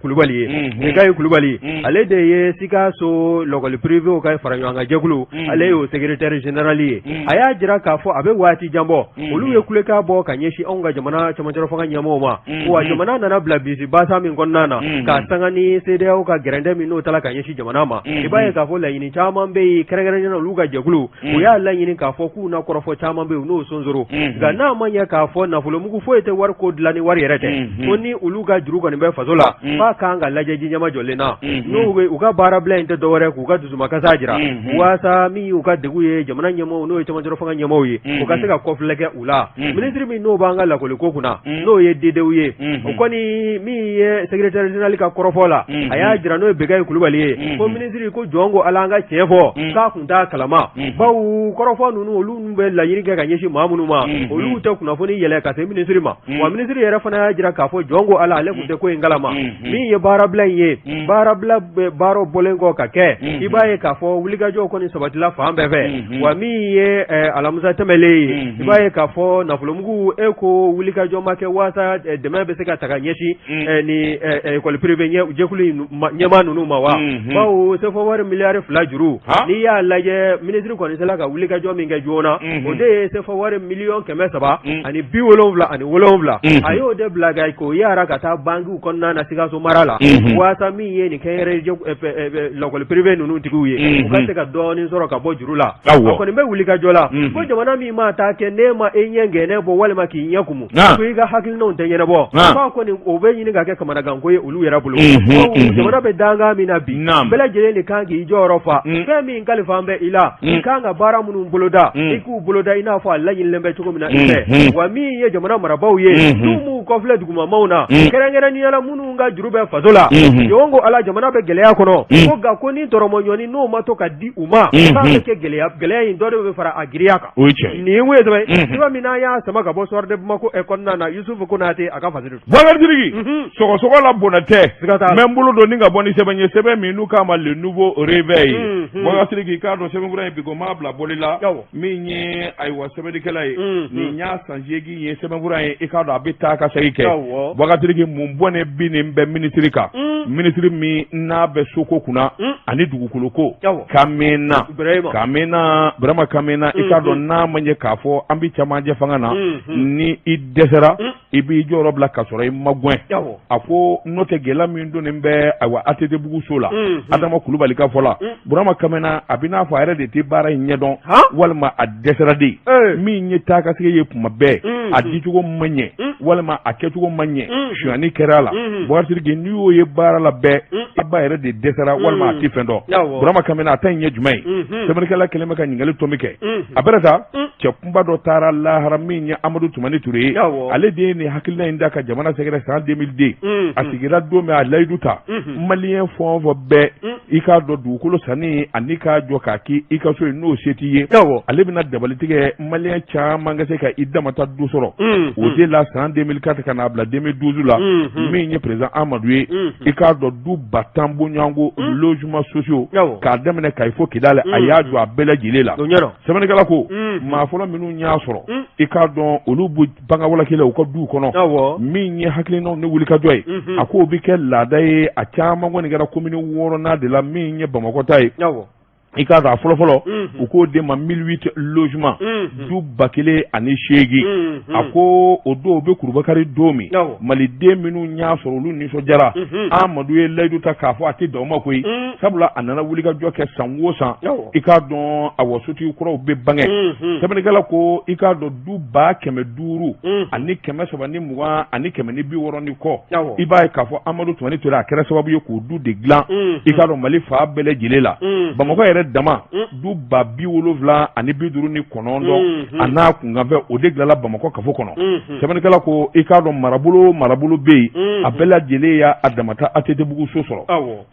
Kulubali ye Bekayi Kulubali ale de ye Sikaso lɔkɔli privéw ka fara ɲɔgɔn kan jɛkulu. Ale y'o secrétaire général ye. A y'a jira k'a fɔ a bɛ waati jan bɔ, olu ye kulekan bɔ ka ɲɛsin anw ka jamana cɛmancɛrɔ fanga ɲɛmɔgɔw ma. Wa jamana nana bila bisi basa min kɔnɔna na, ka sanga ni CEDEAO ka gɛrɛntɛ min n'o tala ka ɲɛsin jamana ma, i b'a ye k'a fɔ laɲini caman bɛ yen, kɛrɛnkɛrɛnnenya la olu ka jɛkulu, u y'a laɲini k'a fɔ k'u na kɔrɔfɔ caman bɛ yen, u n'o sonsoro. Nka n'a ma ɲɛ k'a fɔ nafolomugu foyi tɛ wari ko dilan ni wari yɛrɛ tɛ, ko ni olu ka juru kɔni bɛ faso la, f'a kan ka lajɛ ji ɲɛmajɔlen na. N'u bɛ u ka baarabila in tɛ dɔwɛrɛ k'u ka dusumakasa jira, waasa min y'u ka degun ye, jamana ɲɛmɔgɔw, n'o ye cɛmancɛrɔ fanga ɲɛmɔgɔw ye, u ka se ka kɔfilɛ kɛ u la. Minisiri min n'o b'an ka lakɔliko kunna, n'o ye Dedew ye, o kɔni min ye secrétaire général ka kɔrɔfɔ la, a y'a jira, n'o ye Bekayi Kulubali ye, ko minisiri ko jɔn ko Ala, an ka tiɲɛ fɔ, k'a tun t'a kalama, bawo kɔrɔfɔ ninnu, olu bɛ laɲini kɛ ka ɲɛsin maa minnu ma, olu tɛ kunnafoni yɛlɛ ka se minisiri ma. Wa minisiri yɛrɛ fana y'a jira k'a fɔ jɔn ko Ala, ale tun tɛ ko in kalama. Min ye baarabila in ye, baarabila baaraw bɔlen kɔ ka kɛ, i b'a ye k'a fɔ wulikajɔw kɔni sabatila fan bɛɛ fɛ. Wa min ye alamisa tɛmɛlen ye, i b'a ye k'a fɔ nafolomugu e ko wulikajɔ ma kɛ waasa dɛmɛ bɛ se ka ta ka ɲɛsin ni école privée jɛkulu ɲɛmaa ninnu ma wa, bawo sefa wari miliyari 2 juru, n'i y'a lajɛ, minisiri kɔni sera ka wulikajɔ min kɛ joona, o de ye sefa wari miliyɔn 377, a y'o de bila ka k'o yara ka taa bankiw kɔnɔna na Sikaso mara la, waasa min ye nin kɛnyɛrɛ lakɔli privé ninnu tigiw ye, u ka se ka dɔɔnin sɔrɔ ka bɔ juru la. A kɔni bɛ wulikajɔ la ko jamana min maa taa kɛ n'e ma e ɲɛ gɛnɛ bɔ walima k'i ɲɛ kumu, ko i ka hakilinaw tɛ ɲɛnabɔ, k'a kɔni o bɛ ɲini ka kɛ kamanaganko ye olu yɛrɛ bolo. Jamana bɛ dankan min na bi, bɛɛ lajɛlen de kan k'i jɔyɔrɔ fa. Fɛn min kalifa bɛ i la, i kan ka baara minnu boloda, i k'u boloda i n'a fɔ a laɲinilen bɛ cogo min na i fɛ. Wa min ye jamana marabaaw ye, n'u m'u kɔfilɛ dugumamaw na, kɛrɛnkɛrɛnnenya la minnu ka juru bɛ faso la, jɔn ko Ala, jamana bɛ gɛlɛya kɔnɔ, ko nka ko ni tɔrɔmɔɲɔni n'o ma to ka di u ma, k'a bɛ kɛ gɛlɛya, gɛlɛya in dɔ de bɛ fara a girinya kan. O ye tiɲɛ ye. Nin ye mun ye sɛbɛn sɛbɛn min n'an y'a sama ka bɔ Soir de Bamako kɔnɔna na, Yusufu Konate a ka fasiri. Bakari Sidiki, sɔgɔsɔgɔ la bɔnɛ tɛ. Siga t'a la. N bɛ n bolo don ni ka bɔ ni sɛbɛn ye, sɛbɛn min n'u k'a ma Le Nouveau Réveil. Bakari Sidiki, i k'a dɔn sɛbɛnfura in bi ko m'a bila bɔli la. Min ye ayiwa sɛbɛnnikɛla ye, nin y'a san 8 ye sɛbɛnfura ye, i k'a dɔn a bɛ taa ka segin kɛ. Bakari Sidiki, mun bɔnɛ binnen bɛ minisiri kan, minisiri min n'a bɛ soko kunna ani dugukolo ko, Kamena Kamena, Burama Kamena, i k'a dɔn n'a ma ɲɛ k'a fɔ an bɛ camancɛ fanga na, ni i dɛsɛra, i b'i jɔyɔrɔ bila ka sɔrɔ i ma gɛn. A ko n'o tɛ, gɛlɛya min donnen bɛ ayiwa ATT-bugu so la, Adama Kulubali ka fɔ la, Burama Kamena a bɛ n'a fɔ a yɛrɛ de tɛ baara in ɲɛdɔn walima a dɛsɛra de. Min ye taa ka segin ye kuma bɛɛ, a dicogo ma ɲɛ walima a kɛcogo ma ɲɛ, sonyani kɛra a la. Bakari Sidiki, n'i y'o ye baara la bɛɛ, a ba yɛrɛ de dɛsɛra walima a tɛ fɛn dɔn. Burama Kamena a ta in ye jumɛn ye? Sɛbɛnnikɛla kɛlen bɛ ka ɲininkali tomi kɛ. A bɛrɛ ta cɛ kunba dɔ taara lahara, min ye Amadu Tumani Ture ye. Ale de ye nin hakilina in da ka jamana sɛgɛrɛ san 2002. A sigira don min, a layidu ta maliyɛn fɛn o fɛn bɛɛ, i k'a dɔn dugukolo sanni ani k'a jɔ k'a kɛ i ka so ye, n'o se t'i ye, ale bɛna dabali tigɛ maliyɛn caman ka se ka i damata du sɔrɔ. O de la san 2004 ka n'a bila 2012 la, min ye président Amadu ye, i k'a dɔn du 10 000 bɔɲɔgɔnko logements sociaux, k'a daminɛ Kayi fo Kidali, a y'a jɔ a bɛɛ lajɛlen la. Sɛbɛnnikɛla ko maa fɔlɔ minnu y'a sɔrɔ, i k'a dɔn olu bɛ bangawalaki la u ka duw kɔnɔ. Min ye hakilinaw ni wulikajɔ ye, a k'o bɛ kɛ laada ye. A caman kɔni kɛra komini 6nan de la, min ye Bamakɔ ta ye. I k'a dɔn a fɔlɔfɔlɔ, u k'o de ma 1008 logements, du 1008. A ko o don, u bɛ kurubakari don min, maliden minnu y'a sɔrɔ, olu nisɔndiyara. Amadu ye layidu ta k'a fɔ a tɛ dan o ma koyi, sabula a nana wulikajɔ kɛ san o san, i k'a dɔn awa sotigi kuraw bɛ bange. Sɛbɛnnikɛla ko i k'a dɔn du 500 ani 320 ani 160 ni kɔ, i b'a ye k'a fɔ Amadu Tumani Ture a kɛra sababu ye k'o du de dilan, i k'a dɔn Mali fan bɛɛ lajɛlen la. Bamakɔ yɛrɛ dama, du 70059 a n'a kunkanfɛn, o de dilanla Bamakɔ kafo kɔnɔ. Sɛbɛnnikɛla ko i k'a dɔn marabolo marabolo bɛ yen, a bɛɛ lajɛlen y'a damata ATT-bugu so sɔrɔ.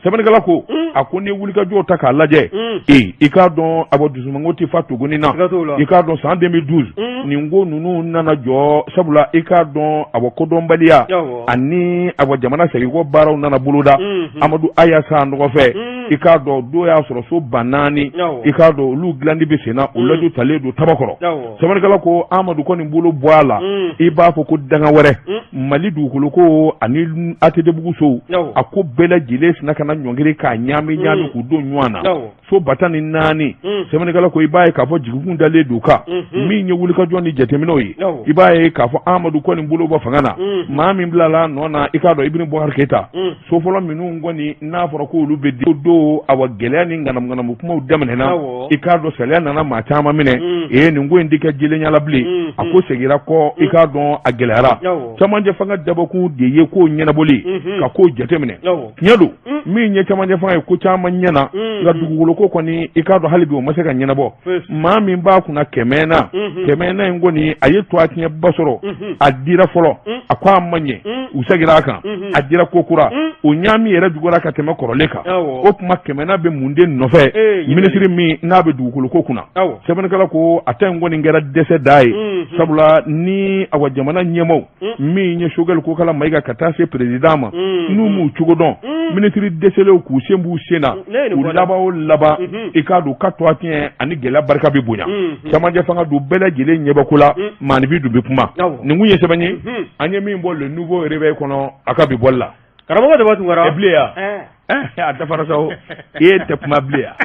Sɛbɛnnikɛla ko a ko ni wulikajɔw ta k'a lajɛ, ee i k'a dɔn a bɔ dusumango tɛ fa togoni na. I k'a dɔn san 2012 nin ko ninnu nana jɔ, sabula i k'a dɔn a bɔ kodɔnbaliya ani a bɔ jamana seginkɔ baaraw nana boloda Amadu Aya Sanɔgɔ fɛ. I k'a dɔn don y'a sɔrɔ so 4000, i k'a dɔn olu dilandi bɛ senna, o layidu talen don tabakɔrɔ. Sɛbɛnnikɛla ko Amadu kɔni bolo bɔ a la, i b'a fɔ ko danga wɛrɛ Mali dugukolo ko ani ATTbugu sow, a ko bɛɛ lajɛlen sinna ka na ɲɔngiri k'a ɲaami ɲaami k'u don ɲɔgɔn na. So 14000, sɛbɛnnikɛla ko i b'a ye k'a fɔ jigikun dalen don kan min ye wulikajɔ ni jateminɛw ye. I b'a ye k'a fɔ Amadu kɔni bolo bɔ fanga na, maa min bilala nɔ na, i k'a dɔn Ibrahim Boubacar Keita, so fɔlɔ minnu kɔni n'a fɔra ko olu bɛ di don, awa gɛlɛya ni ŋanamuŋanamu kumaw daminɛna. I k'a dɔn saliya nana maa caman minɛ. Ee, nin ko in tɛ kɛ jɛlenya la bilen, a ko seginna kɔ. I k'a dɔn a gɛlɛyara. Camancɛ fanga dabɔkun de ye ko ɲɛnabɔli ka ko jateminɛ. Tiɲɛ don, min ye camancɛ fanga ye, ko caman ɲɛna, nka dugukolo ko kɔni, i k'a dɔn hali bi o ma se ka ɲɛnabɔ. Maa min b'a kunna kɛmɛna kɛmɛna in kɔni, a ye tɔgɔ tiɲɛba sɔrɔ. A dira fɔlɔ, a ko a ma ɲɛ, u seginna a kan, a dira ko kura, o ɲaami yɛrɛ juguyara ka tɛmɛ kɔrɔlen kan. O tuma kɛmɛna bɛ mun de nɔfɛ minisiri min n'a bɛ dugukolo ko kunna? Sɛbɛnnikɛla ko a ta in kɔni kɛra dɛsɛ da ye, sabula ni awa jamana ɲɛmaaw, min ye Choguel Kokala Mayiga ka taa se président ma, n'u m'u cogo dɔn, minisiri dɛsɛlenw k'u sen b'u sen na, u laban o laban, i k'a dɔn ka tɔgɔ tiɲɛ ani gɛlɛya barika bɛ bonya. Camancɛ fanga dun bɛɛ lajɛlen ɲɛbɔ ko la, maaninfin dun bɛ kuma. Nin kun ye sɛbɛn ye an ye min bɔ Le Nouveau Réveil kɔnɔ a ka bi bɔli la. Karamɔgɔ Daba Tunkara. E bilen yan, a dafara sa o, e tɛ kuma bilen yan,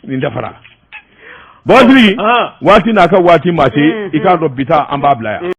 nin dafara. Bɔsiri waati n'a ka waati ma se, i k'a dɔn bi ta an b'a bila yan.